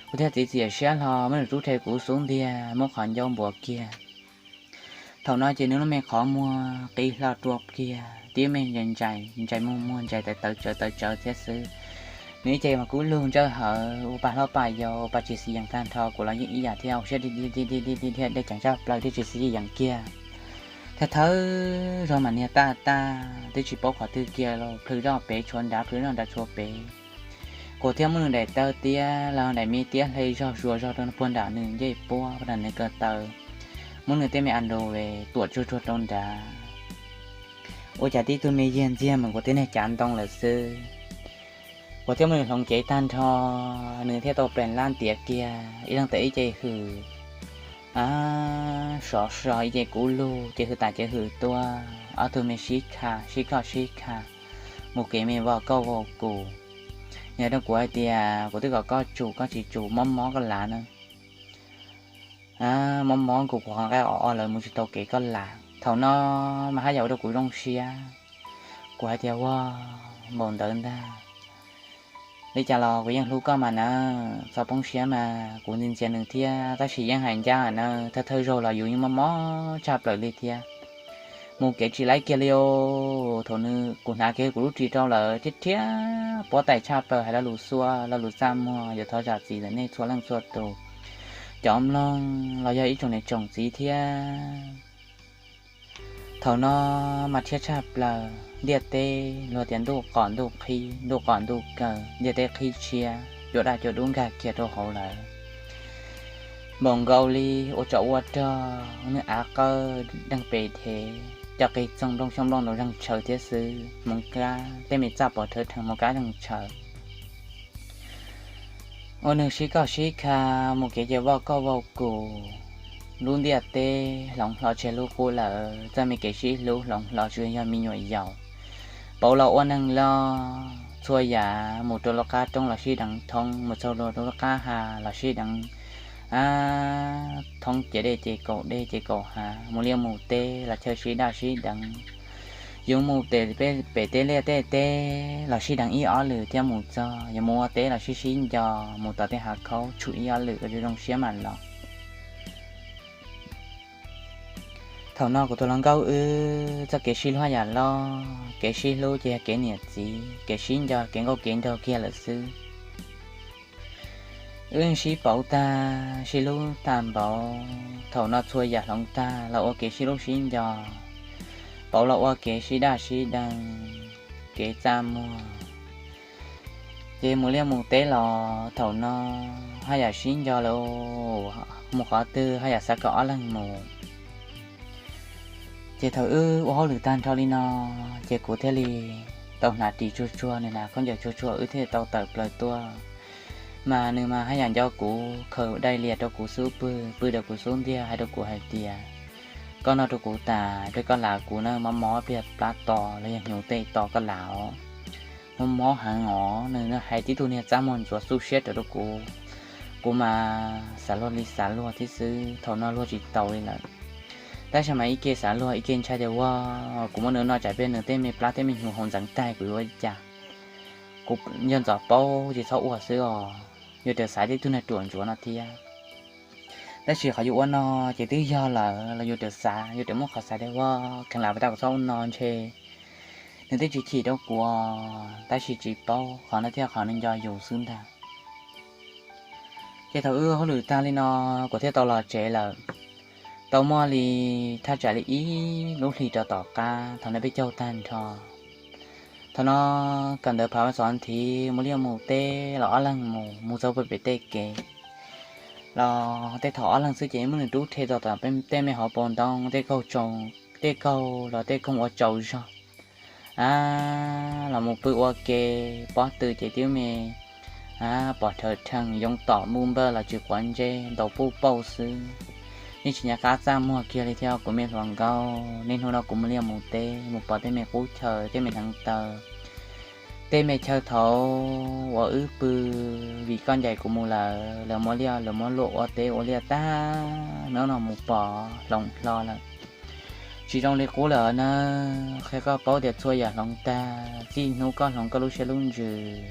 Kuv thiaj txiav txim siab hlo muab nws rub rhe kuv xub ntiag, muab qhov ncauj npuav kiag. Thaum no ces nws lub me qhov muag qi hlo rua kiag, tib me ntsais ntsais muag muag ntsais tawv tawv tsawv tawv tsawv thiab xwb. Nws ib ce mas kub lug ntsawj hawv ua pa hlob pa yau, ua pa tsis xis yees tag nrho, kuv los yeej ib yam thiab, ua siab dhia dhia dhia dhia dhia dhia dej ceev tshaj plaws thiab tsis xis yees kiag. Thawj thawj zaug mas niag taj taj twb tsis paub qhov twg kiag los plhws zoj pem tshuav nrad, plhws zoj nrad tshuav pem. Kuv thiaj muab nws daim taw tiab los daim me tiab hle zog zuav zog rau puag nram nws ncej puab, puag nram nws ko taw, muab nws tej me a nrau ve tuam tsuag tsuag rau nrad. Ua cas tib tug me yiag ntxiag mus kuv tej niag cav ntoo lawm xwb. Kuv thiaj muab nws hloov cev tag nrho, nws thiaj tau plees lab ntiav kiag ib leeg tawm ib ce hws. Ab, sov so ib ce kub lug ces hws tas ces hws tuaj, ob tug me sib kha sib koj sib kha, mus kev me vau koj vau kuv. Nws rau kuv hais tias, kuv twb kom koj tsum koj tsis tsum, mob mob koj lav na. Mob mob kuv, kuv qhov nqaij o o lawm mus tsis tau kev koj lav. Thaum no mas haj yam ua rau kuv zoo siab. Kuv hais tias, ua, npaum ntawd ntag, li cas los kuv yeej hlub koj mas na. Txhob poob siab mas, kuv ntxias ntxias nws thiab, tab sis yeej hais ncaj na, thawj thawj zaug los yus yeej mob mob tshaj plaws li thiab. Mus kev tsis laib kiag li os. Thaum nws, kuv hnav kiag kuv lub ris rau lawm thiab, rhiab puab tais tshaj plaws, hais lo lus xuav, lo lus txaj muag, yuav thov zam txim ntawm nej txhua leej txhua tus, cov mloog los yog ib tsoom niam tsoom txiv thiab. Thaum no mas rhiab tshaj plaws, ntiaj teb luag tias ntuj qom ntuj qhib, ntuj qom ntuj kaw, ntiaj teb qhib tshiab, cua daj cua dub nkag kiag rau hauv lawm. Npaum nkaus li ua tsov ua rog, nws av qawj deeg pes dhev, cov qig txoog nplooj xyoob nplooj ntoos zeeg tshaws thiab xwb, mus kab tej me txaj pov rhawv rhees mus kab zeeg tshaws. Ua nws sib koj sib kha, mus kev ces vau koj vau kuv. Lub ntiaj teb hloov hlo tseg lub qub lawm, txoj me kev sib hlub hloov hlo tsuas yog me nyuam yaus. Pauv los ua neeg loj, txhua yam mus rau lub qab roob los sib deev thoob, mus txog rau lub qab ha los sib deev thoob, ces dej ces kaum dej ces kaum hav, mus liaj mus teb los chaw sib daj sib deev. Yuav mus pem teb liaj tej teb los sib deev ib ob lwm thiab mus txog, yuav mus ua teb los sib sib nco, mus tom tej hav khaub tshum ib ob lwm ua zoo siab mam los. Thaum no kuv tus hluas nkauj wb txoj kev sib hlub haj yam loj, kev sib hlub ces yog kev niam txiv, kev sib nco kev nkauj kev nraug kiag lawm xwb. Wb sib pauv tag sib hlub tag npaum, thaum no txhua yam hloov tag los ua kev sib hlub sib nco, pauv los ua kev sib daj sib deev, kev txaj muag. Ces mus liaj mus teb los thaum no haj yam sib nco lawm, mus qhov twg haj yam xav kom ob leeg mus. Ces thaum wb ua hauj lwm tag nrho li no, ces kuv thiaj li tau hnav ris tsuag tsuag, nws hnav khaub ncaws tsuag tsuag, wb thiaj tau tawm plaws tuaj. Mas nws mas haj yam nco kuv, khaws daim lias rau kuv xub pwg, pw rau kuv xub ntiag, hais rau kuv hais tias, koj noj rau kuv tas, rau koj lav kuv na, mob mob pliag plab to los yog hnyuv tej to koj lav os. Mob mob heev os, nws hais tib tug niag txaj muag ntxuav xub siab rau rau kuv. Kuv mas xav luag li xav luag thiab xwb, thaum no luag tsis taus li lawm. Tab sis mas ib ke xav luag ib ke ntshai tias ua, kuv muab nws noj tsam pliag nws tej me plab tej me hnyuv hauv ntxeev tag kuv yuav ua li cas. Kuv yog ntxov paub tsis txhob ua xwb os, yuav raws xav tib tug niag ruam ntsuav no thiab. Tab sis qhov yus ua no ces twb yog lawm los yus raws xav, yus raws muab qhov xav tias ua, kheev lam pas tas kuv txhob ua no ntshe nws twb tsis chim rau kuv, tab sis tsis paub qhov no thiaj qhov nws nco yus xwb ntag. Ces thaum wb hauj lwm tag li no, kuv thiaj tau los tsev lawm. Tau muaj li thaj tsam li ib lub hlis rau tom qab, thaum no peb caug tag nrho. Thaum no kawm ntawv phav xov nthi mus liaj mus teb los ob leeg mus, mus txog pem tej kev los tej thaum ob leeg xwb ces muab nws rub rhe txog tom tej me hauv paus ntoo, tej kaug, tej kaug los tej koog ua tsaus zog. A, los mus pw ua ke, pob tw ces twb me pom rhawv rhees, yoov tom npuj npawj los tsis quav ntsej, ntaus puj pauj xwb. Yeej tsis nco qab txaj muag kiag li thiab kuv me hluas nkauj. Niaj hnub no kuv mus liaj mus teb mus pom tej me qub chaw, tej me hneev taw, tej me chaw thaum uas wb pw, vim koj ncaim kuv mus lawm, lawv muab liaj lawv muab luam ua teb ua liaj tag, hnub no mus pom hloov hlo lawm. Tsis zoo li qub lawm na, qhia koj paub tias txhua yam hloov tag, txij hnub koj hloov koj lub siab lub ntsws.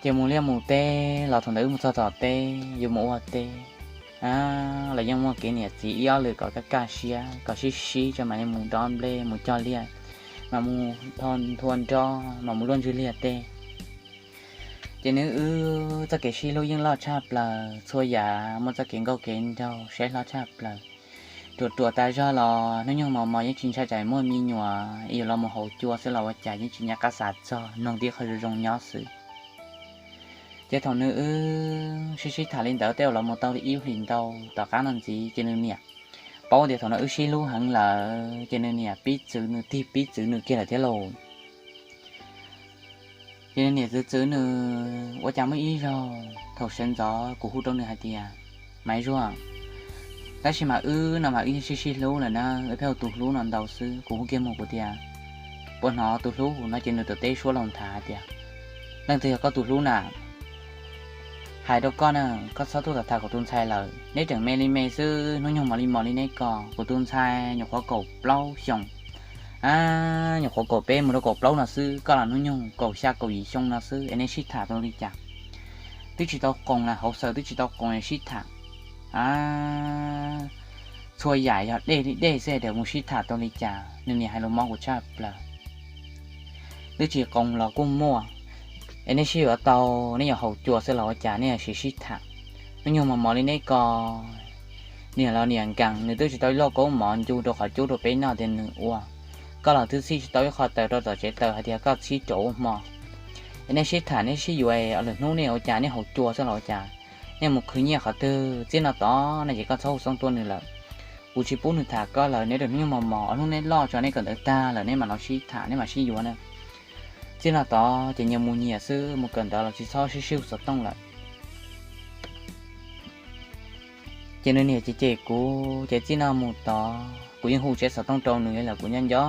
Ces mus liaj mus teb los thaum ntawd wb mus txog tom teb yuav mus ua teb, a, los yeej muaj kev niam txiv ib ob lwm kom kaj kaj siab kom sib sib tso mam li mus dob nplej mus cog liaj, mas mus nthua nrob mas mus luaj ntswg liaj teb. Ces nws wb txoj kev sib hlub yeej loj tshaj plaws, txhua yam muaj txoj kev nkauj kev nraug saib hlob tshaj plaws. Ruam ruam tas zog los hnub nyoog mos mos yeej tsis ntshai tsam muaj me nyuam yuav los mus haus cua xwb los ua cas yeej tsis nco qab xav txog, mloog tib qho zoo zoo nyob xwb. Ces thaum nws wb sib sib tham li ntawd tej zaum los mus tau li ib hlis ntau tom qab no ntxiv ces nws niam paub tias thaum no wb sib hlub heev lawm ces nws niam pib txwv nws, tig pib txwv nws kiag lawm thiab lauj. Ces nws niam txwv txwv nws ua cas muaj ib zaug thaum sawv ntxov kuv hu rau nws hais tias, Maiv Zuag, tab sis mas wb no mas wb yeej sib sib hlub lawm na, wb pheej ua tus hlub no ntau xwb. Kuv hu kiag mus kuv tias, puas hnov tus hlub no ces nws tau teb suab los nthav tias, leej twg yog koj tus hlub na? Hais rau koj na, koj txhob tuaj tham tham kuv tus ntxhais lawm, neb tseem me li me xwb, hnub nyoog mos li mos li neb ko. Kuv tus ntxhais nyuam qhuav kaum plaub xyoos, a, nyuam qhuav kaum peb mus rau kaum plaub no xwb, koj los hnub nyoog kaum xya kaum yim xyoo no xwb es neb sib tham tau li cas? Twb tsis tau qoos na, hauv xaws twb tsis tau qoos es sib tham. A, txhua yam yog dej li dej xwb es mus sib tham tau li cas? Nws niam hais lus mob kuv tshaj plaws. Twb tsis qoos los kuj muaj, es neb sib yuav tau, neb yuav haus cua xwb los ua cas neb yuav siv sib tham? Hnub nyoog mos mos li neb ko. Niam los niam nkees, nws twb tsis tau ib lauj kaub mov ncu rau qhov cub rau peb noj tias nws ua. Koj los twb txhib tsis tau ib qho taws rau tom tsev taws hais tias koj txhib rau ua hmo. Es neb sib tham neb sib yuav, lwm hnub neb ua cas neb haus cua xwb los ua cas? Neb mus khwv nyiaj qhov twg? Txij no tod no ces koj txhob hu xov tooj tuaj nws lawm. Kuv tsis pub nws tham koj lawm, neb rau hnub nyoog mos mos, ob hnub neb loj tso neb kawm ntawv tag lawm neb mam los sib tham neb mam sib yuav na. Txij no tod ces nyias mus nyias xwb, mus kawm ntawv los tsis txhob sib sib hu xov tooj lawm. Ces nws niam ces cem kuv, ces txij no mus tod kuv yeej hu tsev xov tooj rau nws lawm, kuv nco nco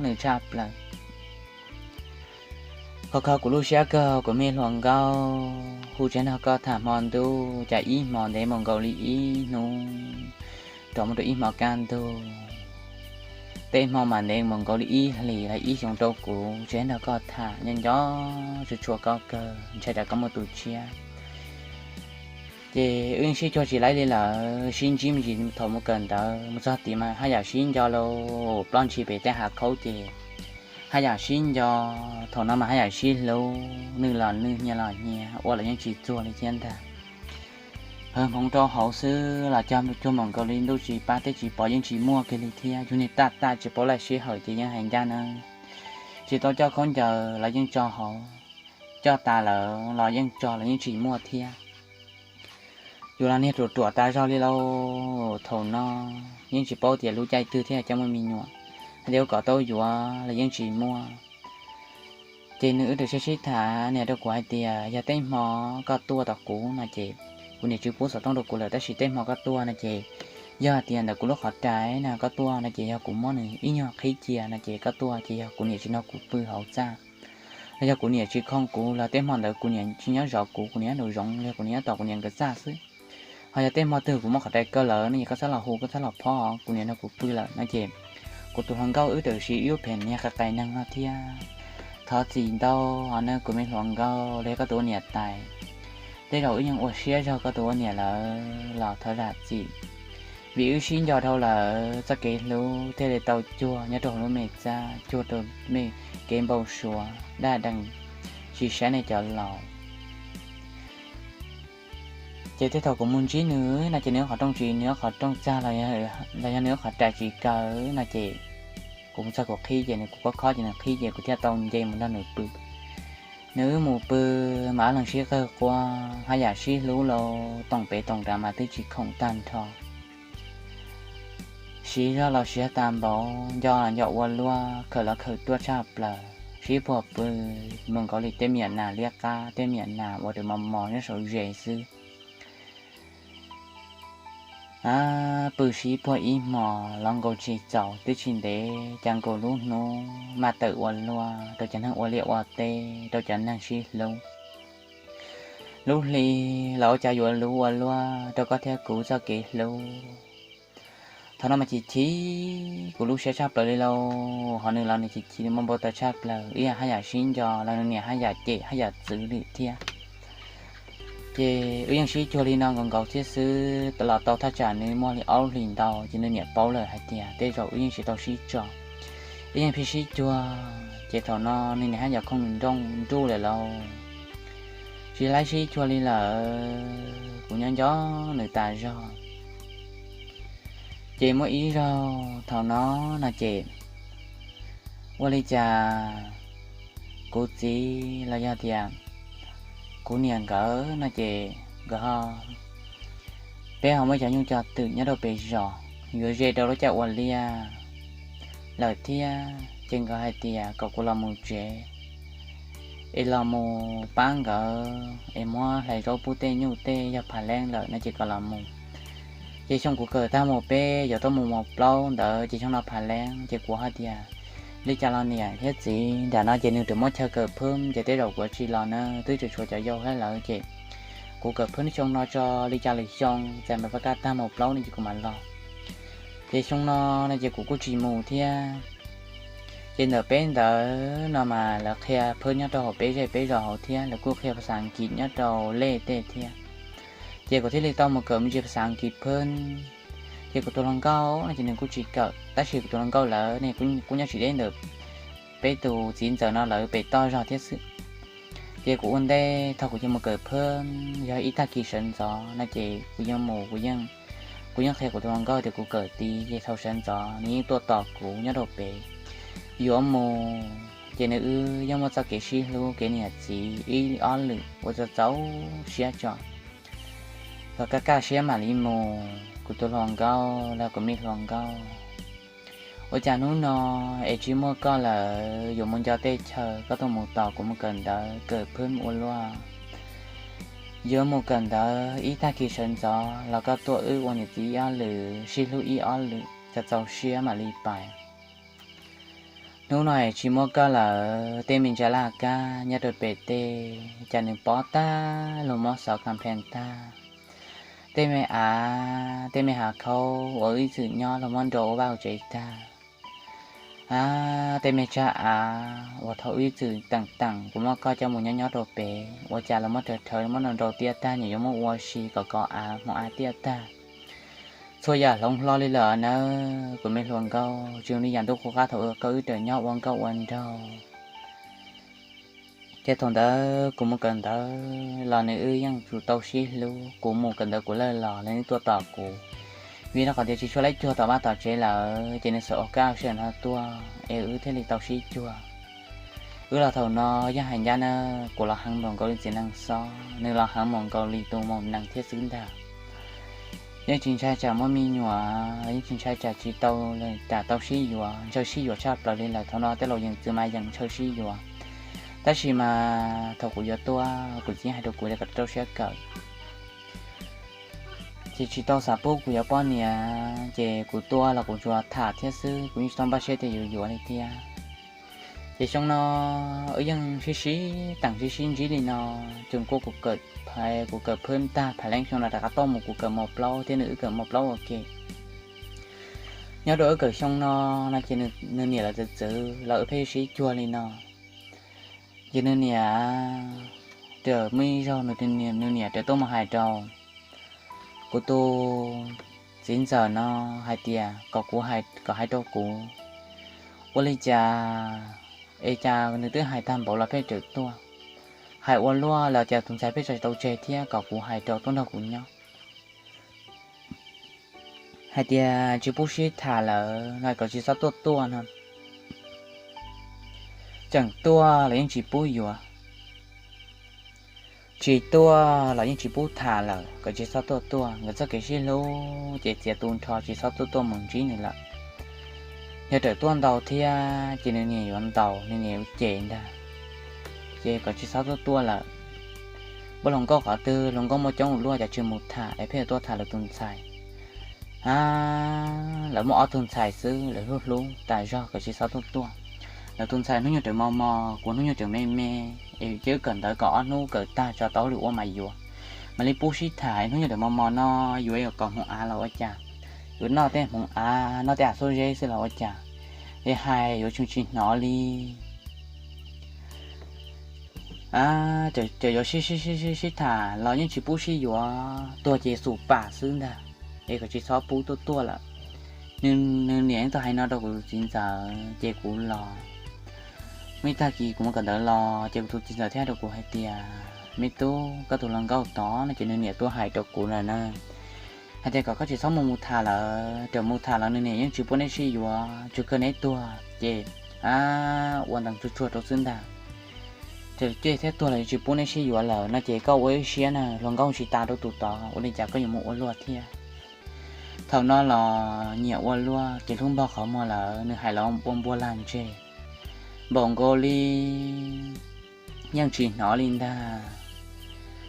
nws tshaj plaws. Kho kho kuv lub siab kawg kuv me hluas nkauj, hu tsev nrog koj tham hmo ntuj, cas ib hmo ntev mus nkaus li ib hnub, rov mus rau ib hmo kaj ntug. Tej hmo mas ntev mus nkaus li ib hlis los ib xyoos rau kuv tsev nrog koj tham, nco nco tshua tshua koj kawg, ntshai tsam koj muaj tus tshiab. Ces wb yeej sib cuag tsis laib li lawm, sib ntsib me ntsis thaum mus kawm ntawv, mus txog tid mas haj yam sib nco lauj, ploj ntshis pem tej hav khaub ces haj yam sib nco. Thaum no mas haj yam sib hlub, nws los nws, hnia los hnia, ua los yeej tsis txuag li thiab ntag. Hawv hmoov rau hauv xwb los cog cuag npaum nkaus li ntuj tsis pab teb tsis pov, yeej tsis muaj kiag li thiab. Yus niag taj taj tsis paub laij sij hawm ces yeej hais ncaj na. Tsis tau coj khaub ncaws los yeej tso hauv, coj tas lawm los yeej tso los yeej tsis muaj thiab. Yus los niag ruam ruam tas zog li lauj, thaum no yeej tsis paub tias lub caij twg thiaj coj muaj me nyuam, hais tias ua kom tau yuav los yeej tsis muaj. Ces nws wb rau siab sib tham, nws hais rau kuv hais tias yog tej hmo koj tuaj tom kuv no ces, kuv niam tsis pub xov tooj rau kuv lawm, tab sis tej hmo koj tuaj no ces, yog hais tias ntawm kuv lub qhov rais na koj tuaj no ces yog kuv muab nws ib nyuag qhib cia no ces koj tuaj ces yog kuv niam tsis nrog kuv pw hauv txaj, los yog kuv niam tsis khoom kuv los tej hmo ntawd kuv niam tsis nyob zov kuv, kuv niam nyob nraum zoov los yog kuv niam nyob tom kuv niam nkawd txaj xwb. Ho yog tej hmo twg kuv muab qhov rais kaw lawm no ces koj txhob los hu, koj txhob los phob, kuv niam nrog kuv pw lawm no ces kuv tus hluas nkauj wb tawm siv ib lub phem niag qai qai neeg no thiab. Thov txim ntau, ho no kuv me hluas nkauj los yog koj tus ua niam tais, tej zaum wb yeej ua siab zog koj tus ua niam lawm los thov zam txim. Vim wb sib nco dhau lawm, txoj kev hlub thiaj li tau cuag nyob rau hauv lub me txaj, cuag rau me kev npau suav daj dees tsis saib nej cov laus. Ces tej thaum kuv mus ntsib nws no ces nws qhov rooj tsis, nws qhov rooj txag los yog nws qhov rais tsis kaw no ces kuv mus txog kuv qhib ces nws, kuv khob khob ces nws qhib ces kuv thiaj tau nce mus nrog nws pw. Nws wb mus pw mas ob leeg sib qawg quaj haj yam sib hlub lauj, toom pem toom nrad mas twb tsis khoom tag nrho. Siv zog los siv tas npaum, nco los nco ua luaj, khawm los khawm ruaj tshaj plaws, sib puag pw mus nkaus li tej me nyuam nas liab qab, tej me nyuam nas uas mos mos nyob saum ze xwb. A, pw sib puag ib hmos los nkaus tsis txaus, twb tsis ntev cas nkaus lub hnub mas tawm ua luaj rau cov neeg ua liaj ua teb, rau cov neeg sib hlub. Lub hli los ua cas yuav luv ua luaj rau koj thiab kuv txoj kev hlub. Thaum no mas chim chim kuv lub siab tshaj plaws li lauj, ho nws los nws chim chim nws muaj npau taws tshaj plaws, wb haj yam sib nco los nws niam haj yam cem haj yam txwv lwm thiab. Ces wb yeej sib cuag li no nkaus nkaus thiab xwb los tau thaj tsam nws muaj li ob lub hlis ntau ces nws niam paub lawm hais tias tej zaum wb yeej tsis tau sib tso, wb yeej pheej sib cuag. Ces thaum no nws niam haj yam khooj nws nrooj nruj lawm lauj, tsis laib sib cuag li lawm, kuv nyob nco nws tas zog. Ces muaj ib zaug thaum no no ces ua li cas kuv txiv los yog tias kuv niam nkawd no ces nkawd ho, peb ho muaj cov nyuj cov twm nyob rau pem zos, yuav ze rau lub caij ua liaj lawm thiab ces nkawd hais tias kom kuv los mus tsev. es los mus pab nkawd es muab hlais zaub pub tej nyuj tej yog phav leeb lawm no ces kom los mus. Ces xyoo kuv kawm tag mus peb yuav tuaj mus mus plaub ntawd ces xyoo no phav leeb ces kuv hais tias, li cas los niam thiab txiv, nram no ces nws twb muab chaw kawm phwb ces tej zaum kuv tsis los na, twb tseem tshuav cov yau thiab lawm ces kuv kawm phwb xyoo no tso, li cas lwm xyoo txais npam pab kaj tag mus plaub no ces kuv mam los. Ces xyoo no no ces kuv kuj tsis mus thiab. Ces ntawm peb ntawd no mas lawv qhia phwb nyob rau hauv peb zej peb zos hauv thiab, lawv kuj qhia phas xas Askiv nyob rau lej tej thiab. Ces kuv thiaj li tau mus kawm me ntsis phas xas Askiv phwb. Ces kuv tus hluas nkauj no ces nws kuj tsis kawm, tab sis kuv tus hluas nkauj lawv ne kuj nyob tsis deb ntawm peb tus txiv ntxawm no lawv pem toj zog thiab xwb. Ces kuv ua ntej thaum kuv yuav mus kawm phwb yog ib tag kis sawv ntxov no ces kuv yeej mus, kuv yeej qhia kuv tus hluas nkauj tias kuv kawm tid, ces thaum sawv ntxov nws yeej tuaj tos kuv nyob rau pem. Yuav mus ces nws wb yeej muaj txoj kev sib hlub kev niam txiv ib ob lwm ua txaus txaus siab tso, kom kaj kaj siab mam li mus. Kuv tus hluas nkauj los kuv me hluas nkauj, ua cas hnub no es tsis muaj koj lawm, yuav mus nco tej chaw, koj tuaj mus tos kuv mus kawm ntawv kawm phwb ua luaj. Yuav mus kawm ntawv ib tag kis sawv ntxov los koj tuaj wb ua niam txiv ib ob lwm, sib hlub ib ob lwm, txaus txaus siab mam li pais. Hnub no es tsis muaj koj lawm, tej me ntsa laj kab nyob rau pem tej cas nws pob tag, luag muab xov kas phees tag. Tej me av, tej me hav khaub uas wb ib txwm nyob luag muab nrau ua vaj ua tsev tag. A, tej me tsag av uas thaum wb ib txwm teem teem kuv muab koj coj mus nyob nyob rau pem, ua cas luag muab rhawv rhawv muab nrau nrau tiaj tag, nyias yuav muab ua si kom kov av hmoov av tiaj tag. Txhua yam hloov hlo li lawm nawb kuv me hluas nkauj, tsis zoo li yam ntuj qub qab thaum koj wb raws nyob ua nkauj ua nraug. Ces thaum ntawd kuv mus kawm ntawv los nws wb yeej tsum tau sib hlub, kuv mus kawm ntawv kuv lawj los nws tuaj tos kuv. Vim rau qhov tias tsis tshua laib cuag tom vaj tom tsev lawm ces nws xav ua kaj ua sij hawm no tuaj es wb thiaj li tau sib cuag. Wb los thaum no yeej hais ncaj na, kuv los heev npaum nkaus li txiv neej xob, nws los heev npaum nkaus li tus maum nees thiab xwb ntag. Yeej tsis ntshai tsam muaj me nyuam, yeej tsis ntshai tsam tsis tau, tsam tau sib yuav, ntshaw sib yuav tshaj plaws li lawm. Thaum no tej laus yeej txwv mas yeej ntshaw sib yuav. Tab sis mas thaum kuv yuav tuaj kuv txiv hais rau kuv tias kom rau siab kawm, ces tsis tau xav pub kuv yuav poj niam, ces kuv tuaj los kuv tsuas tham thiab xwb, kuv yeej tsis tau npaj siab tias yuav yuav li thiab. Ces xyoo no wb yeej sib sib teem sib sib ntsib li no, tseem kuj kuv kawm phais, kuv kawm phwb tag phais leeb xyoo no rov qab tuaj mus kuv kawm mos plaub thiab nws wb kawm mos plaub ua ke. Nyob rau wb kawm xyoo no no ces nws niam lawv txwv txwv los wb pheej sib cuag li no. Ces nws niam, raws muaj ib zaug nws niam raws tuaj mus hais rau kuv tus txiv ntxawm no hais tias kom kuv, kom hais rau kuv, ua li cas es cas nws twb hais tag npaum los pheej raws tuaj, hais ua luaj los cas tus ntxhais pheej tsis tau tseg thiab, kom kuv hais rau tuaj nrog kuv nyob. Hais tias tsis pub sib tham lawm no kom tsis txhob tuaj tuaj no. Tseem tuaj los yeej tsis pub yuav, tsis tuaj los yeej tsis pub tham lawm, kom tsis txhob tuaj tuaj. Nkawd txoj kev sib hlub ces txiav tu nrho tsis txhob tuaj tuaj mus ntsib nws lawm. Yog raws tuaj ntau thiab ces nws niam yuav ntaus, nws niam yuav cem ntag. Ces kom tsis txhob tuaj tuaj lawm. Muaj hluas nkauj qhov twg, hluas nkauj muaj coob ua luaj cas tsis mus tham es pheej yuav tuaj tham lawv tus ntxhais. A, lawv muaj ob tug ntxhais xwb, lawv hlub hlub tas zog, kom tsis txhob tuaj tuaj. Lawv tus ntxhais hnub nyoog raws mos mos, kuv hnub nyoog raws me me, es cia wb kawm ntawv kom ob hnub kawm tag tso tau hauj lwm ua mas yuav. Mam li pub sib tham, hnub nyoog raws mos mos no yuav kom hmoov av los ua cas, yuav noj tej hmoov av noj tej av xuab zeb xwb los ua cas, es hais yuav tseem tsis hnov li. Ces yuav sib sib sib sib tham los yeej tsis pub sib yuav, tuag ces xum pam xwb ntag, es kom tsis txhob pub tuaj tuaj lawm. Nws niam yeej tau hais no rau kuv tus txiv ntxawm ces kuv los. Muaj ib tag kis kuv mus kawm ntawv los ces kuv tus txiv ntxawm thiaj hais rau kuv hais tias, me tub, koj tus hluas nkauj tod no ces nws niam tuaj hais rau kuv lawm na, hais tias kom koj tsis txhob mus mus tham lawm, raws mus tham los nws niam yeej tsis pub neb sib yuav, tsuas kawg neb tuag ces ua ntees tsuag tsuag rau xwb ntag. Raws cem thiab tuag los tsis pub neb sib yuav lawm no ces koj ua ib siab na, hluas nkauj tsis tas rau tus tod, ua li cas koj yuav mus ua luaj thiab. Thaum no los nyiam ua luaj ces hlub npog qhov muag lawm, nws hais los ua npua lag ntseg npaum nkaus li yeej tsis hnov li ntag.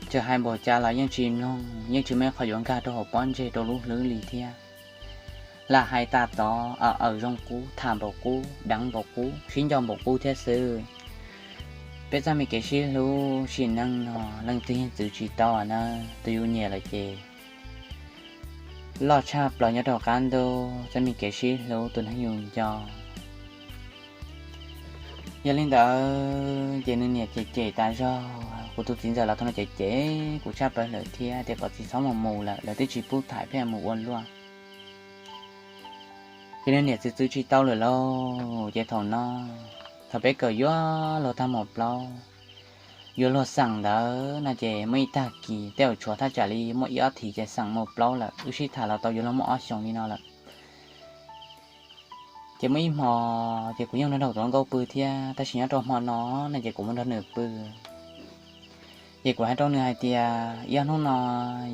Txawm hais npaum cas los yeej tsis mloog, yeej tsis muaj ib qho yuav nkag rau hauv pob ntseg rau lub hlwb li thiab. Lam hais tas tod, aws aws zoo qub, tham npaum qub, deev npaum qub, sib nco npaum qub thiab xwb. Peb txoj me kev sib hlub sim neej no, leej twg yeej txwv tsis tau na. Tus yus nyiam lawm ces loj tshaj plaws nyob rau qab ntuj, txoj me kev sib hlub tus neeg yus nco. Yog li ntawd ces nws niam cem cem tas zog, kuv tus txiv ntxawm los thaum no cem cem kuv tshaj plaws lawm thiab tias kom txiv txhob mus mus lawm, lawv twb tsis pub tham pheej mus ua luaj. Ces nws niam txwv txwv tsis tau lawm lauj. Ces thaum no, thaum peb kawm yuav luag tag mos plaub, yuav luag xeem ntawd no ces muaj ib tag kis tej zaum tshuav thaj tsam li muaj ib ob thiv ces xeem mos plaub lawm, wb sib tham los tau yuav luag muaj ob xyoos li no lawm. Ces muaj ib hmo ces kuv yeej nrog nrog kuv tus hluas nkauj pw thiab, tab sis nyob rau hmo no no ces kuv mus nrog nws pw. Ces kuv hais rau nws hais tias ib ob hnub no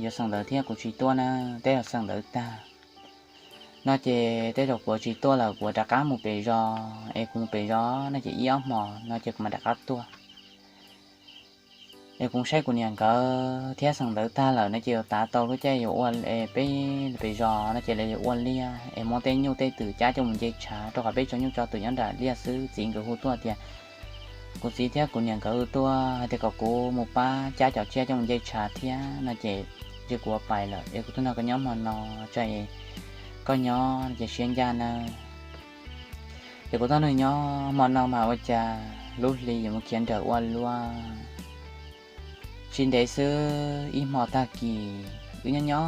yuav xeem ntawv thiab kuv tsis tuaj na, tej zaum xeem ntawv tag no ces tej zaum kuv tsis tuaj lawm, kuv rov qab mus pem zos, es kuv mus pem zos no ces ib ob hmos no ces kuv mam rov qab tuaj. Es kuv saib kuv niam nkawd thiab xeem ntawv tag lawm no ces yuav tav tau lub caij yuav ua, peb pem zos no ces lawv yuav ua liaj es muab tej nyuj tej twm cab coj mus nce tshav, rau qhov peb tso nyuj tso twm nyob nram liaj xwb. Txiv nkawd hu tuaj tias, kuv txiv thiab kuv niam nkawd hu tuaj hais tias kom kuv mus pab cab cov tsiaj coj mus nce tshav thiab no ces, ces kuv ua pais lawm es kuv tuaj nrog koj nyob hmo no, tsam koj nyob ces siab ncaj nawb. Ces kuv tuaj nrog nws nyob hmo no mas ua cas lub hli yuav mus khiav nrawm ua luaj. Tsis ntev xwb ib hmo tag kis, wb nyob nyob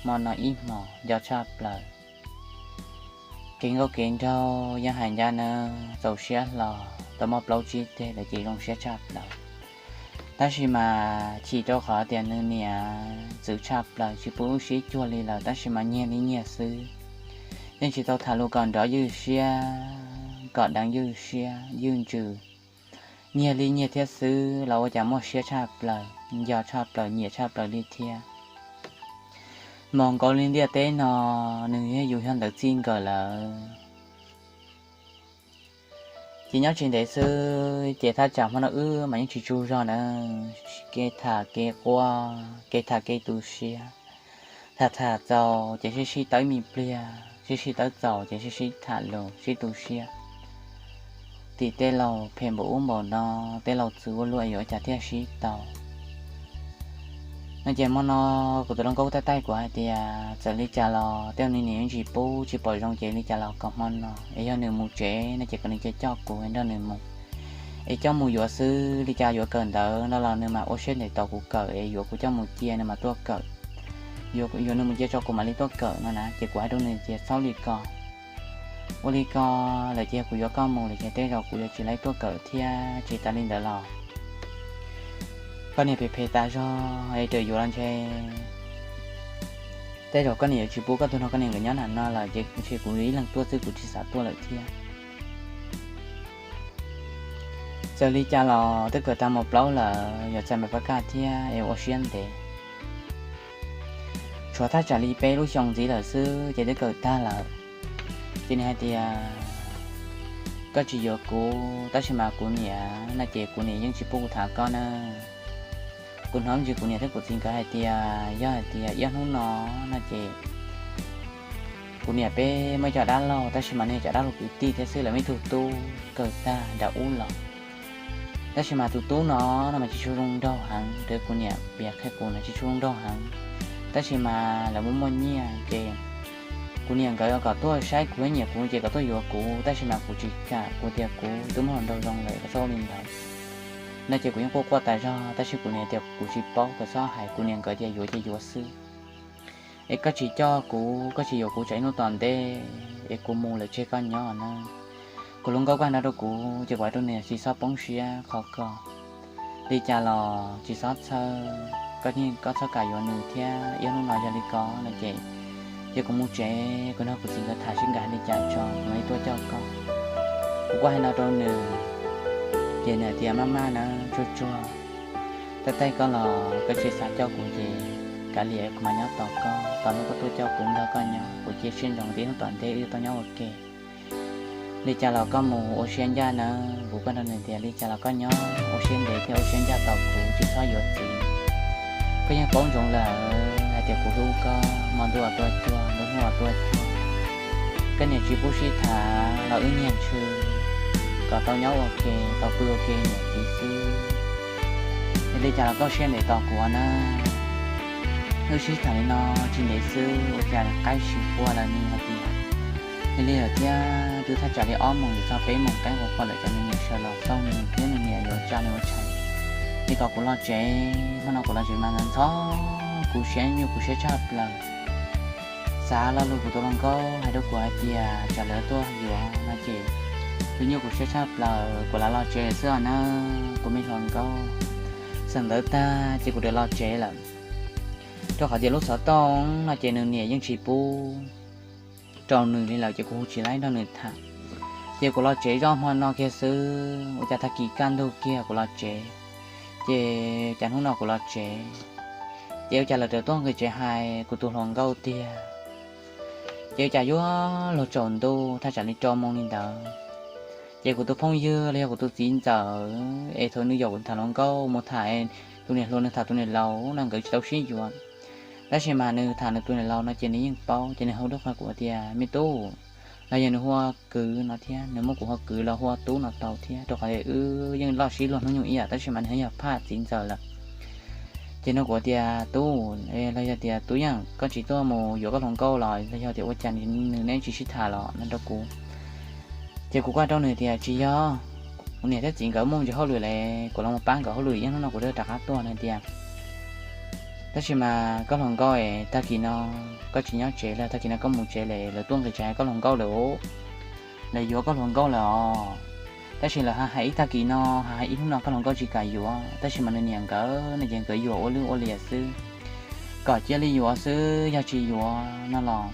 hmo no ib hmos nco tshaj plaws. Kev nkauj kev nraug yeej hais ncaj nawb, txaus siab hlo, tau muaj plaub tsib teg lawm ces zoo siab tshaj plaws. Tab sis mas chim rau qhov tias nws niam txwv tshaj plaws tsis pub wb sib cuag li lawm, tab sis mas nyiag li nyiag xwb, yeej tsis tau tham lus kom nrov ywj siab, kom deev ywj siab ywj ntsws. Nyiag li nyiag thiab xwb los ua cas muaj siab tshaj plaws, nco tshaj plaws, nyiam tshaj plaws li thiab. Hmo nkaus li ntiaj teb no, nws yog yus yog ntawd txij nkawm lawm. Ces nyob tsis ntev xwb ces thaj tsam hmo no wb mas yeej tsis tsaug zog na, kev tham kev quaj, kev tham kev tu siab. Tham tham txaus ces sib sib tawb me pliag, sib sib tawb txaus ces sib sib tham lus sib tu siab. Tim tej laus phem npaum ub npaum no, tej laus txwv ua luaj yuav cas thiaj sib tau. No ces hmo no kuv tus hluas nkauj taij taij kuv hais tias txawm li cas los tej zaum nws niam yeej tsis pub tsis pom zoo ces li cas los kom hmo no es yog nws mus tsev no ces kom nws cia coj kuv nrog nws mus. Es coj mus yuav xwb, li cas yuav kawm ntawv no los nws mam ua siab ntev tos kuv kawm es yuav kuv coj mus cia nws mam tuaj kawm. Yuav, yuav nws mus cia tso kuv mam li tuaj kawm no na. Ces kuv hais rau nws tias txhob li ko, ua li ko lawm ces yog kuv yuav koj mus lawm ces tej zaum kuv yuav tsis laib tuaj kawm thiab. Tsis tas li ntawd los koj niam phem phem tas zog es raws yuav los ntshe tej zaum koj niam yuav tsis pub koj tuaj nrog koj niam nkawd nyob nram no lawm ces ntshe kuv ib leeg tuaj xwb kuv tsis xav tuaj lawm thiab. Txawm li cas los twb kawm tag mos plaub lawm, yuav txais mas pab kaj thiab es ua siab ntev. Tshuav thaj tsam li peb lub xyoo ntxiv lawm xwb ces twb kawm tag lawm. Ces nws hais tias koj tsis yuav kuv tab sis mas kuv niam no ces kuv niam yeej tsis pub kuv tham koj na. Kuv hnov me ntsis kuv niam thiab kuv txiv nkawd hais tias yog hais tias ib ob hnub no no ces kuv niam peb muaj cov dab laug tab sis mas nws cov dab laug kwv tij thiab xwb, lawv muaj ib tug tub kawm tag nram ub los. Tab sis mas tus tub no no mas tsis tshua zoo nraug heev, raws kuv niam piav qhia kuv no tsis tshua zoo nraug heev. Tab sis mas lawv muaj muaj nyiaj ces kuv niam nkawd kom tuaj saib kuv, nyiam kuv ces kom tuaj yuav kuv, tab sis mas kuv tsis kam, kuv tias kuv twb muaj hluas nraug zoo lawm kom txhob ua li ntawd. No ces kuv yeej quaj quaj tas zog tab sis kuv niam tias kuv tsis paub, kom txhob hais, kuv niam nkawd tias yuav ces yuav xwb. Es koj tsis coj kuv, koj tsis yuav kuv tsam ib hnub tom ntej es kuv mus lawm tseg koj nyob na. Kuv hluas nkauj kuj hais no rau kuv ces kuv hais rau nws tsis txhob poob siab qhov ko, li cas los tsis txhob txhawj, koj txhob kam yuav nws thiab. Ib hnub no yog li ko no ces, ces kuv mus tsev, kuv nrog kuv txiv nkawd tham seb nkawd hais li cas tso kuv mam li tuaj coj koj. Kuv kuj hais no rau nws, ces nws hais tias maj maj na, tsuag tsuag, taij taij koj los koj tsis xav coj kuv ces kav liam kuv mam nyob tos koj, tos hnub koj tuaj coj kuv nrog koj nyob, kuv cia siab ntsoov tias ib hnub tom ntej wb yuav tau nyob ua ke. Li cas los koj mus ua siab ncaj nawb. Kuv kuj nug nws tias li cas los koj nyob ua siab ntev thiab ua siab ncaj tos kuv, tsis txhob yuav txiv. Koj yeej paub ntsoov lawm hais tias kuv hlub koj, hmo ntuj tuaj cuag, lub hnub tuaj cuag, koj niam tsis pub sib tham los wb nyiag ntsws kom tau nyob ua ke, tau pw ua ke niam txiv xwb. Yog li cas los koj siab ntev tos kuv nawb. Wb sib tham li no tsis ntev xwb ua cas qaib sis puag lawm nws hais tias, yog li lawm thiab twb thaj tsam li ob moos yuav txog peb moos qaib quas quas lawm, cas nws niam sawv los xauj nws thiab nws niam yuav tsa nws ua tshais, es kom kuv los tsev. Hmo no kuv los tsev mas ntxhov kuv siab, nyuaj kuv siab tshaj plaws. Xav lo lus kuv tus hluas nkauj hais rau kuv hais tias tsam lawv tuaj yuav no ces kuv nyuaj kuv siab tshaj plaws, kuv lam los tsev xwb os nawb kuv me hluas nkauj. Xav ntawd tag ces kuv txawm los tsev lawm, rau qhov tias lub xov tooj no ces nws niam yeej tsis pub rau nws li lawm ces kuv hu tsis laib nrog nws tham. Ces kuv los tsev zoj hmo no kiag xwb, ua cas tag kis kaj ntug kiag kuv los tsev, ces cas hnub no kuv los tsev, ces ua cas lawv txawm tuaj nqis tsev hais kuv tus hluas nkauj tiag. Ces ua cas yuav luag tsaus ntuj thaj tsam li rau moos li ntawd, ces kuv tus phooj ywg los yog kuv tus txiv ntxawm es thaum nws yaum kuv tham hluas nkauj mus tham tus niam hluas, nws tham tus niam laus no nkawd tsis tau sib yuav. Tab sis mas nws tham nws tus niam laus no ces nws yeej paub, ces nws hu rau kuv tias me tub, los yog nws hu ua kwv no thiab, nws muab kuv hu ua kwv los hu ua tub no tau thiab, rau qhov tias wb yeej loj sib luag hnub nyoog ib yam, tab sis mas nws yog phaj txiv ntxawm lawm. Ces nws kuv tias tub, los yog tias tub Yeej, koj tsis tuaj mus yuav koj hluas nkauj los los yog tias ua cas nws neb tsis sib tham los no rau kuv. Ces kuv kuj rau nws tias tsis yog, kuv niam thiab txiv nkawd muaj ntsis hauj lwm lawm, kuv los mus pab nkawd hauj lwm, ib hnub no kuv rov qab tuaj no tias. Tab sis mas koj hluas nkauj es tag kis no koj tsis nyob tsev lawm, tag kis no koj mus tsev lawm, lawv tuaj nqis tsev hais koj hluas nkauj lawm, lawv yuav koj hluas nkauj lawm os. Tab sis lawv hais ib tag kis no, hais ib hnub no koj hluas nkauj tsis kam yuav, tab sis mas nws niam nkawd no ces nkawd yuam ua lwj ua liam xwb, kom cia li yuav xwb, yog tsis yuav no los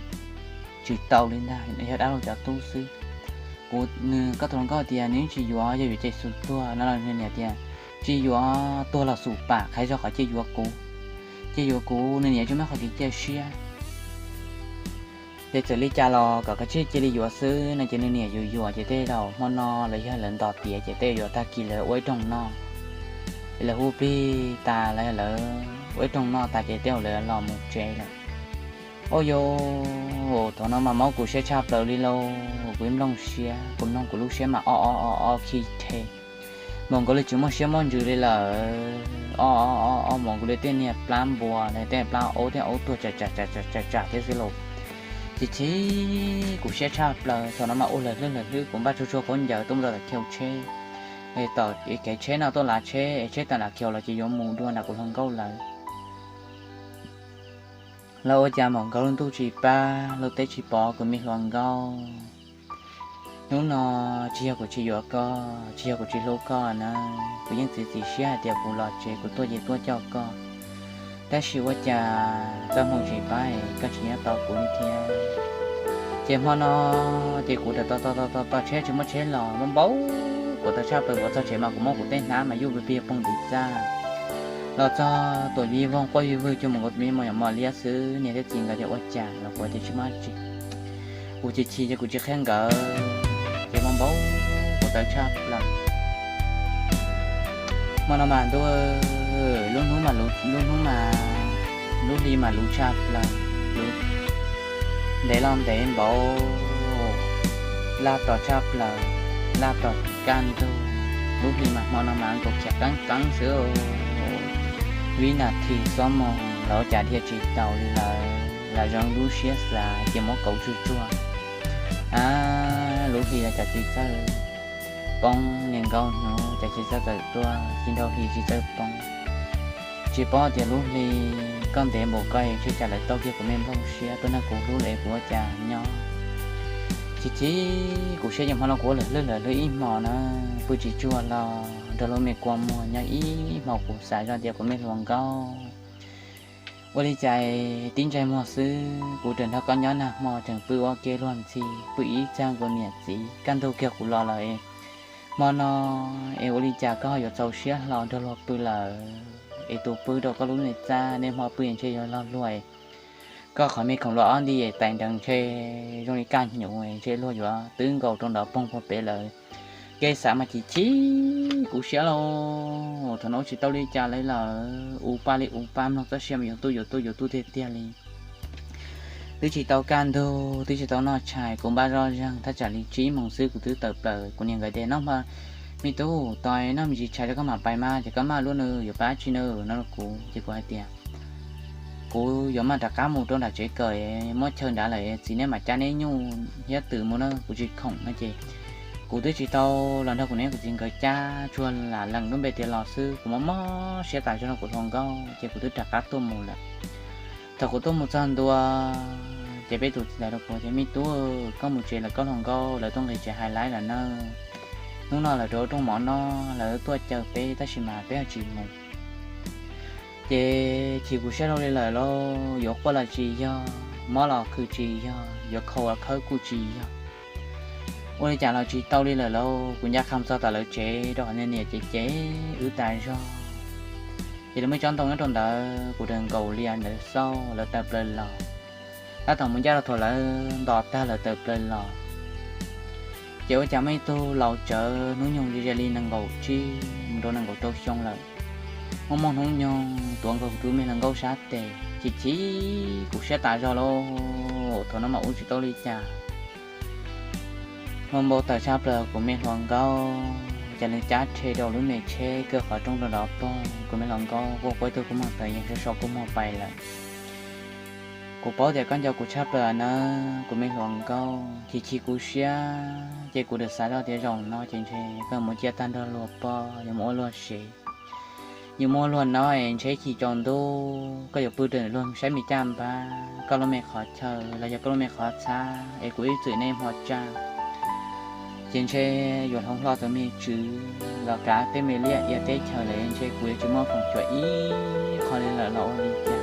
tsis tau li ntag, yog dab laug cov tub xwb. Kuv nws, koj tus hluas nkauj tias nws tsis yuav, yog yuav ces xus tuag no los nws niam tias tsis yuav tuag los xus pam, qhia zog qhov cia yuav kuv, cia yuav kuv, nws niam tsis muaj qhov kev cia siab. Ces txawm li cas los kom kav tsij cia li yuav xwb no ces nws niam yuav yuav ces tej zaum hmo no los yog lawv ntos tiav ces tej zaum yuav tag kis lawv ua ib rooj noj, lawv hu plig tas los yog lawv ua ib rooj noj tas ces tej zaum lawv los mus tsev lawm. Ua yus, thaum no mas mob kuv siab tshaj plaws li lauj, kuv ib nplooj siab, kuv mloog kuv lub siab mas o o o o khi rhe, npaum nkaus li tsis muaj siab muaj ntsws li lawm, o o o o npaum nkaus li tej niag plab npua, tej plab aub, tej aub tuag tsam tsam tsam tsam thiab xwb lauj. Ces chim kuv siab tshaj plaws, thaum no mas ua lawm hlwb lawm hlwb, kuv npaj tsuag tsuag khaub ncaws tuaj mus rau tom chaw tsheb, tom kev tsheb no tuaj lav tsheb, tsheb tawm lam khiaus los ces yuav mus dua nram kuv hluas nkauj lawv. Los ua cas npaum nkaus lub ntuj tsis pab, lub teb tsis pov kuv me hluas nkauj. Hnub no tsis yog kuv tsis yuav koj, tsis yog kuv tsis hlub koj na, kuv yeej txiav txim siab hais tias kuv los tsev kuv tuaj ces tuaj coj koj. Tab sis ua cas txoj hmoo tsis pab, koj tsis nyob tos kuv li thiab. Ces hmo no ces kuv rov tos tos tos tos tos tsheb tsis muaj tsheb los, npau npau kuv tawv tshaj plaws, kuv txog tsev mas kuv muab kuv tej hnab mas yuj pig pig poob ntiv txaj. Los txog tuam vij voog quaj vij vwg cuag mus nkaus tus me nyuam mos liab xwb, niam thiab txiv nkawd tias ua cas los kuv tias tsis muaj tsi. Kuv chim chim ces kuv tsis qhia nkawd, ces npau npau kuv tawv tshaj plaws. Hmo no mas ntuj, lub hnub mas, lub hnub mas, lub hli mas luv tshaj plaws, luv ntev los ntev npaum, laj tos tshaj plaws, laj tos kaj ntug. Lub hli mas hmo no mas nkaus khiav qeeb qeeb xwb, vib nas this xob moos los ua cas dhia tsis taus li lawm, lam zoo lub siab xav ces muab kauv tsuag tsuag. A, lub hli los cas tsis txawj poob, niaj nkaus hnub cas tsis txawj tawm tuaj, tsis nrau hli tsis txawj poob. Tsis paub tias lub hli koj ntev npaum koj es tshuav cas lawv tau kiag kuv me nplooj siab, tuaj nrog kuv hlub lawm es kuv ua cas nyob. Chim chim kuv siab ces hmo no kuv ua lawm hlwb lawm hlwb ib hmos na, pw tsis tsuag los nrog lub me kua muag nyob ib hmos, kuv xav zoj tias kuv me hluas nkauj, ua li cas tib ntsais muag xwb kuv tseem nrog koj nyob nag hmo, tseem pw ua ke luag ntxhi, pw ib txhia nkaus niam txiv, kaj ntug kiag kuv los lawm es hmo no es ua li cas koj yuav txaus siab hlo nrog luag pw lawm, es tus pw rau koj lub niag txaj, niaj hmo pw ntshe yuav log luag es Koj qhov me khoom luag ob nti tais nrees ntshe zoo li kaj hnyuv ntshe luag yuav twb nkaus rau nrov poog puag pem lawm. Kev xav mas chim chim kuv siab lauj, thaum no ua tsis tau li cas li lawm, ua paj li ua paj, mloog txoj sia mas yuav tuj yuav tuj yuav tuj tiag tiag li. Twb tsis tau kaj ntug, twb tsis tau noj tshais, kuv npaj zoj zeeg thaj tsam li tsib moos xwb kuv twb tawm plaws. Kuv niam nkawd tias, Noj, me tub, tos noj me ntsis tshais rau koj mam pais mas, ces koj maj lub nws yuav pab tsi nws no rau kuv. Ces kuv hais tias, Kuv yuav maj rov qab mus rau nram tsev kawm, muab chaw nrad lawm txiv neb mam cab neb nyuj thiab twm mus na, kuv tsis khoom no. Ces kuv twb tsis tau los nrog kuv niam kuv txiv nkawd cab, tsuas lam lees lub npe tiav los xwb, kuv mob mob siab tas zog rau kuv hluas nkauj, ces kuv twb rov qab tuaj mus lawm. Thaum kuv tuaj mus txog ntua, ces peb tus txiv hais rau kuv tias, Me tub, koj mus tsev lawm koj hluas nkauj, lawv tuaj nqis tsev hais laib lawm na. Hnub no lawv rau rooj mov noj, lawv tuaj caw peb tab sis mas peb ho tsis mus. Ces chim kuv siab luaj li lawm lauj, yuav quaj los tsis yog, mob los khwv tsis yog, yuav khau los khawb kuj tsis yog. Ua li cas los tsis tau li lawm lauj, kuv ncaj qha mus txog tom lawv tsev rau qhov niam niam ces ces wb tas zog. Ces lawv muaj ib tsob ntoo nyob rau ntawd, kuv raws nkaus li ntawd xauj lawv tawm plaws los. Tab tom mus ncaj rau thaum lawv ntos tag lawv tawm plaws los. Ces ua cas muaj ib tug laus tsawv hnub nyoog ze ze li nees nkaum tsib mus rau nees nkaum rau xyoo lawm, muaj muaj hnub nyoog tuav nkaus kuv tus me hluas nkauj sab tes, chim chim kuv siab tas zog lauj, thaum no mas ua tsis tau li cas. Muaj npau taws tshaj plaws kuv me hluas nkauj, cas nws cab rhe rau lub me tsheb kawg qhov rooj rau nrov poog, kuv me hluas nkauj quaj quaj ib tug kua muag tawv yees so so kua muag pais lawm. Kuv paub tias koj nco kuv tshaj plaws nawb kuv me hluas nkauj, chim chim kuv siab ces kuv txawm xav zoj tias zaum no ces ntshe koj mus ciaj tag nrho luag poj, yuav mus ua luag sev, yuav mus ua luag no es ntshe chim tsaus ntuj koj yuav pw rau luag saib me caj npab, koj lub me qhov chaw los yog koj lub me qhov txhab es kuv ib txwm nej hmo tsaj. Ces ntshe yuav hloov hlo tus me tswv los kav tej me liaj ia teb chaws lawm, ntshe kuv yuav tsis muaj feem xyuam ib qho li lawm los ua li cas.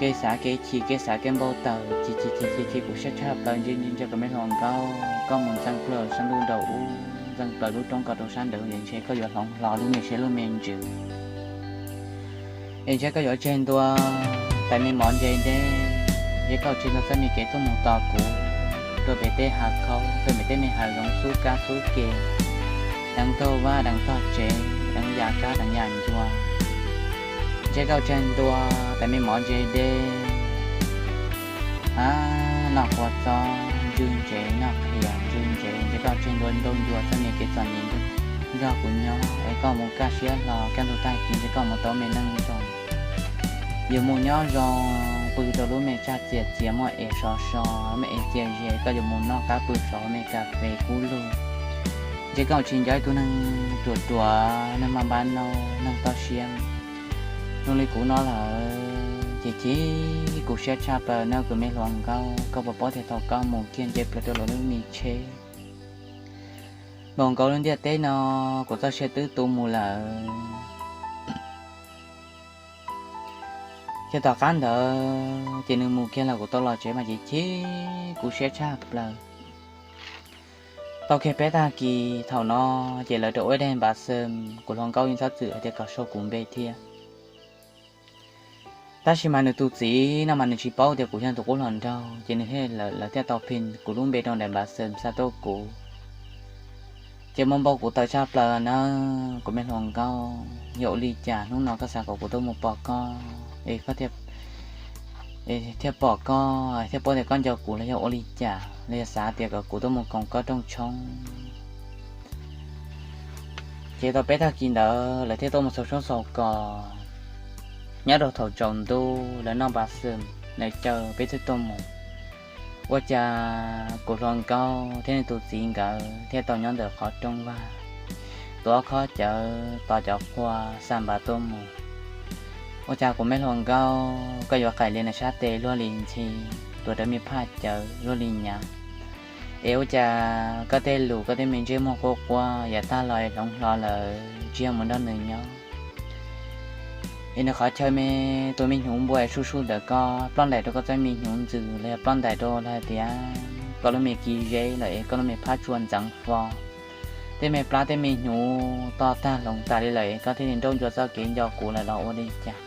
Kev xav kev chim, kev xav kev npau taws, chim chim chim chim chim kuv siab tshaj plaws, ntsia ntsia kuv me hluas nkauj, koj mus ntxeev plaws sab ntuj nraum ub, ntxeev plaws lub roob ko rau sab nraud, es ntshe koj yuav hloov hlo lub me siab lub me ntsws. Es ntshe koj yuav tseg ntua tais me mov ntse deb, ntshe koj tseg ntua txoj me kev tuaj mus tos kuv rau pem tej hav khaub, rau pem tej me hav zoov xub kab xub ke, deev tog vaj deev tog tsev, deev yam kab deev yam ncua. Ntshe koj tseg ntua tais me mov ntse deb, a, noj quav txob ntswj ntsev, noj qhiav ntswj ntsev, ntshe koj tseg ntua nrauj ncua txoj me kev txom nyem nrog kuv nyob, es koj mus kaj siab hlo kaj ntug tag kis ntshe koj mus tau me neej zoo. Yuav mus nyob zoo, pw rau lub me tsag txias txias muaj es sov so, muaj es txias ze, koj yuav mus noj qab pw saum me kas fes kub lug. Ntshe koj tsis nco ib tug neeg ruam ruam, neeg maj npab nau, neeg toj siab zoo li kuv no lawm. Ces chim kuv siab tshaj plaws nawb kuv me hluas nkauj, koj puas paub tias thaum koj mus kiag nce plaws rau lawv lub me tsheb, npaum nkaus lub ntiaj teb no kuv txoj sia twb tu mus lawm. Ces tom qab ntawd ces nws mus kiag los kuv tau los tsev mas chim chim kuv siab tshaj plaws. Tau kiag peb tag kis thaum no ces lawv rau ua ib daim npav xeem, kuv hluas nkauj yeej txhob txwm hais tias kom sau kuv npe thiab. Tab sis mas nws tus txiv no mas nws tsis paub tias kuv yog tus qub hluas nraug, ces nws thiaj, lawv thiaj tau phim kuv lub npe rau daim npav xeem xa tuaj kuv. Ces muaj npau kuv tawm tshaj plaws na, kuv me hluas nkauj, yog ua li cas hnub no koj xav kom kuv tuaj mus pom koj, es koj thiaj, es thiaj pom koj, thiaj paub tias koj nco kuv los yog ua li cas, los yog xav tias kom kuv tuaj mus koom koj rooj tshoob. Ces tau peb tag kis ntawd lawv thiaj tuaj mus xaus tshoob xaus kos. Nyob rau thaum tsaus ntuj lawv noj npav xwm, lawv caw peb thiaj tuaj mus. Ua cas kuv hluas nkauj thiab nws tus txiv nkawd thiaj tau nyob ntawm qhov rooj vag, tuav ob khob cawv tos cov qhua xa npav tuaj mus. Ua cas kuv me hluas nkauj, koj yuav qaim li nws sab tes luag li ntxhi, tuav rawv me phaj cawv luag li nyav. Es ua cas koj tej lus koj tej me ntsej muag quaj quaj yav tag los es hloov hlo lawm tsis yog mus nrog nws nyob. Es nws qhov chaw me tus me hnyuv npua es suj suj ntawm koj, ploj ntais rau koj txoj me hnyuv ntxwm los yog ploj ntais rau los hais tias koj lub me kis zeb los es koj lub me phab tsua ntxeev fo, tej me plab tej me hnyuv to tag hloov tas li lawm es koj thiaj li nrauj ncua txoj kev nco kuv lawm los ua li cas?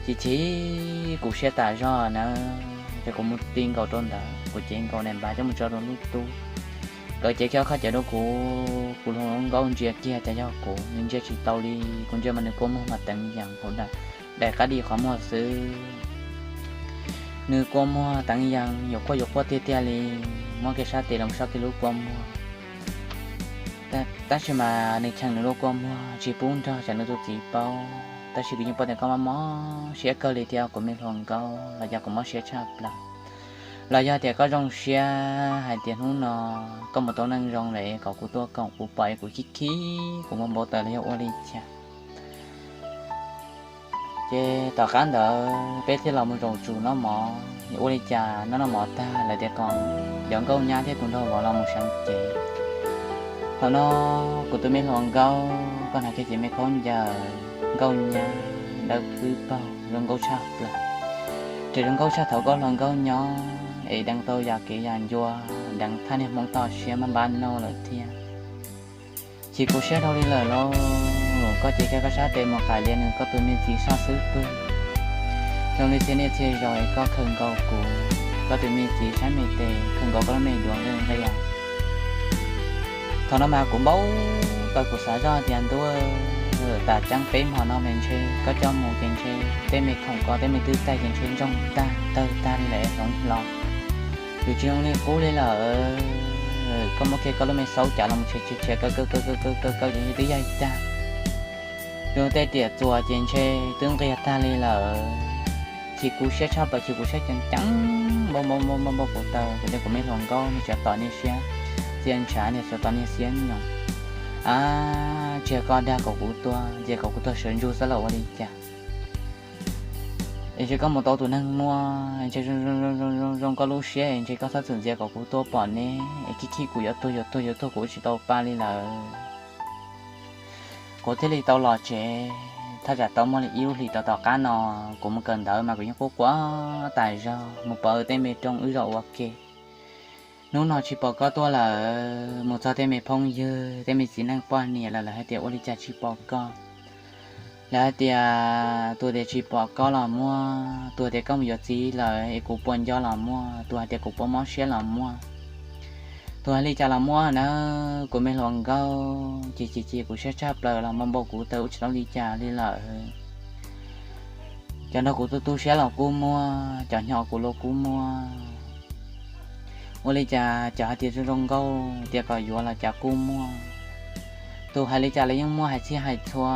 Chim chim kuv siab tas zog na, ces kuv mus ti nkaus rau ntawd, kuv cev nkaus daim npav coj mus tso rau lub tub. Nkawd cev kiag ob khob cawv rau kuv, kuv hluas nkauj ntsia kiag cas yog kuv, nws ntsia tsis tau li, kuv ntsia mas nws kua muag mas teev yees hauv daim qab di qhov muag xwb. Nws kua muag teev yees yuav quaj yuav quaj tiag tiag li, muab kiag sab tes los soj kiag lub kua muag. Tab sis mas nws cheem nws lub kua muag tsis pub nrog rau nws tus txiv paub, tab sis kuv yeej paub tias koj mob mob siab kawg li thiab kuv me hluas nkauj, los yog kuv mob siab tshaj plaws, los yog tias koj zoo siab hais tias hnub no koj mus tau neej zoo lawm kom kuv tuaj koom kuv pom es kuv khib khib kuv npau npau taws los yog ua li cas. Ces tom qab ntawd peb thiaj los mus zaum tsum noj mov, ua li cas noj noj mov tag lawv tias kom cov nkauj nyab thiab tus nraug vauv los mus seev cev. Thaum no kuv tus me hluas nkauj koj hnav kiag cev me khaub ncaws nkauj nyab dawb pwb paug zoo nkauj tshaj plaws, ces zoo nkauj tshaj thaum koj hluas nkauj nyob es deev tau yam kev yam ncua, deev thaj niag hmoob toj siab maj npab no lawm thiab. Chim kuv siab dhau li lawm lauj, koj ces kiag koj sab tes mus qais lias nws koj tus me txiv soj xwb pwg. Zoo li txhia niaj txhia zaus es koj khaws nkaus kuv, koj tus me txiv sab me tes khaws nkaus koj lub me duav nqi nqia. Thaum no mas kuv npau taws kuv xav zoj tias ntuj, tas tseeb peb hmo no mas ntshe koj coj mus ces ntshe tej me khoom ko tej me twj taig ces ntshe ntsoog tag tawg tag li lawm hloov hlo. Yus tsis zoo li qub li lawm, koj muab kiag koj lub me xaub cav los mus tshiav tshiav tshiav kaw kaw kaw kaw kaw kaw kaw ces twb yaig tag. Yus tej riam txuas ces ntshe twb nqiag tag li lawm. Chim kuv siab tshaj plaws, chim kuv siab ceev ceev, npau npau npau npau npau kuv taws, kuv tias kuv me hluas nkauj, nws tseem tom niag siab txia ntshav, nws tseem tom niag siab nyoos. Ab, tsis yog koj dag kom kuv tuag, ntxias kom kuv tuag sawv ntsug xwb los ua li cas? Es ntshe koj mus tau tus neeg muaj, ntshe zoo zoo koj lub siab, ntshe koj txhob txwm ntxias kom kuv tuag pom ne, es khib khib kuv yuav tuag yuav tuag yuav tuag kuv ua tsis tau pa li lawm. Kuv thiaj li tau los tsev, thaj tsam tau muaj li ib lub hlis tom tom qab no, kuv mus kawm ntawv mas kuv yeej quaj quaj tas zog, mus pom tej me rooj wb zaum ua ke. Hnub no tsis pom koj tuaj lawm, mus txog tej me phooj ywg, tej me txiv neej poj niam lawm lawv hais tias ua li cas tsis pom koj. Lawv hais tias tus tias tsis pom koj los muaj, tus tias koj mus yuav txiv lawm es kuv puas nco los muaj, tus hais tias kuv puas mob siab los muaj, tus hais li cas los muaj na. Kuv me hluas nkauj, chim chim chim kuv siab tshaj plaws los npau npau kuv taws ua tsis tau li cas li lawm. Cov nrog kuv tu tu siab los kuj muaj, cov hnyo kuv los kuj muaj. Ua li cas cov hais tias zoo zoo nkauj tias kom yuav los cas kuj muaj. Tus hais li cas los yeej muaj, hais txhij hais txhua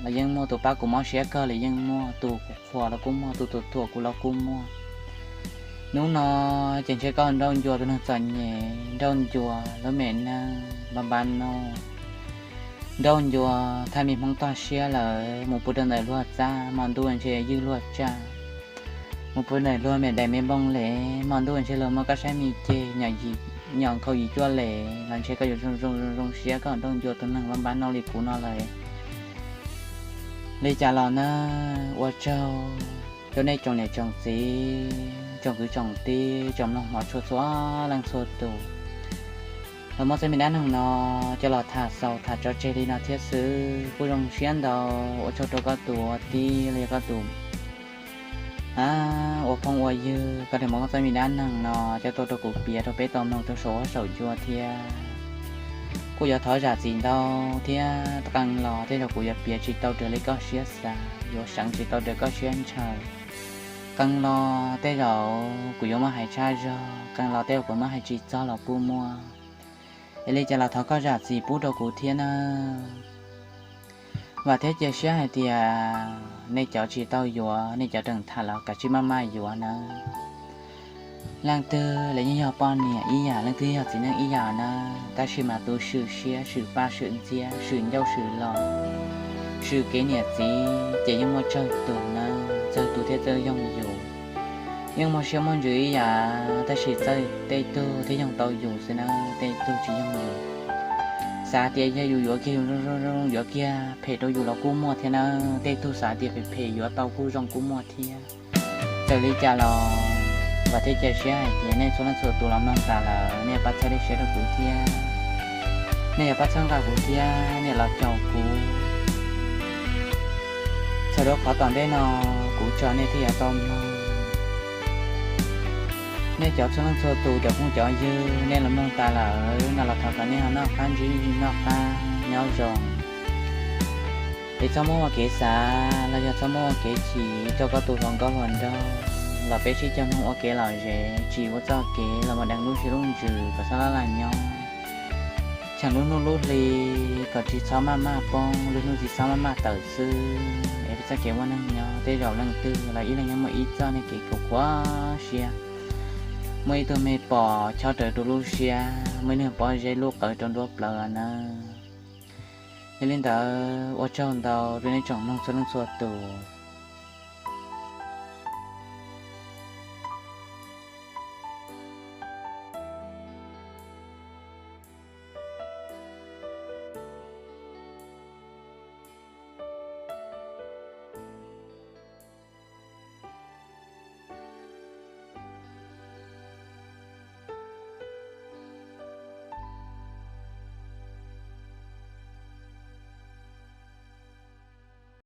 los yeej muaj, tus pab kuv mob siab kawg los yeej muaj, tus kuv qhuas los kuj muaj, tus tus thuam kuv los kuj muaj. Hnub no ces ntshe koj nrauj ncua tus neeg txom nyem, nrauj ncua lub me neej npab npab no, nrauj ncua thaj me hmoob toj siab lawm, mus pw rau ntawm luag txaj hmo ntuj ntshe ywj luag tsaj, mus pw ntawm luag me daim me npoo lev hmo ntuj ntshe luag muab koj saib me ceg, nyom nkhaus yim cuaj lev los ntshe koj yuav zoo zoo zoo siab koj nrauj ncua tus neeg npab npab no li kuv no lawm. Li cas los na, ua tsaug rau nej tsoom niam tsoom txiv, tsoom kwv tsoom tij, tsoom mloog hmov tshua txhua leej txhua tus. Los muab txoj me dab neeg no coj los tham xaus tham tso tseg li no thiab xwb, kuj zoo siab ntau. Ua tsaug rau koj tus ua tij los yog koj tus ua phooj ua ywg, koj thiaj muab koj txoj me dab neeg no coj tuaj rau kuv piav rau peb tau mloog rau saum huab saum cua thiab. Kuj yuav thov zam txim ntau thiab, qee los tej zaum kuv yuav piav tsis tau raws li koj siab xav, yuav seev tsis tau raws koj siab ntshaw. Qee los tej zaum kuv yuav muab hais tshaj zog, qee los tej zaum kuv muab hais tsis txog los kuj muaj. Es li cas los thov koj zam txim pub rau kuv thiab nawb. Vam thiab cia siab hais tias nej cov tsis tau yuav, nej cov tseem tham los kav tsij maj maj yuav nawb. Leej twg los yeej yog poj niam ib yam, leej twg yog txiv neej ib yam nawb, tab sis mas tus swm siab, swm paj, swm ntxhiab, swm ncauj, swm lo, swm kev niam txiv ces yeej muaj tsawg tus nawb, txawg tus thiab txawg yoog yus. Yeej muaj siab muaj ntsws ib yam, tab sis txawg tej tug thiaj yoog tau yus xwb nawb, tej tug tsis yoog yus. Xav tias yog yus yuav kiag yus zoo zoo, yuav kiag phem rau yus los kuj muaj thiab nawb, tej tug xav tias phem phem yuav tau kuj zoo kuj muaj thiab. Txawm li cas los vam thiab cia siab hais tias nej txhua leej txhua tus los mloog tas lawm nej yuav pab txhawb siab rau kuv thiab, nej yuav pab txhawb nqa kuv thiab, nej los caum kuv. Txawm rau qhov tom ntej no kuv tso nej thiaj yuav tau mloog. Nej cov txhua leej txhua tus cov phooj cov ywg, nej los mloog tas lawm no los thov kom nej ho noj qab ntsib noj qab nyob zoo, es txhob muab ua kev xav los yog txhob muab ua kev chim rau koj tus hluas nkauj hluas nraug, los peb sib cog mloog ua kev lom zem, tsis ua txoj kev los mus deev lub siab lub ntsws kom txhob laj laj nyob. Cheem lub hnub lub hli kom tsis txhob maj maj poob, lub hnub tsis txhob maj maj tawm xwb, es peb txoj kev muaj neeg nyob tej zaum leej twg los ib leeg nyob muaj ib txoj neeg kev khuv qhuav siab. Muaj ib tug me pom chob rawv rau lub siab, muaj ib neeg pob zeb lub qawv rau nruab plawv nawb. Yog li ntawd ua tsaug ntau rau nej tsoom mloog txhua leej txhua tus.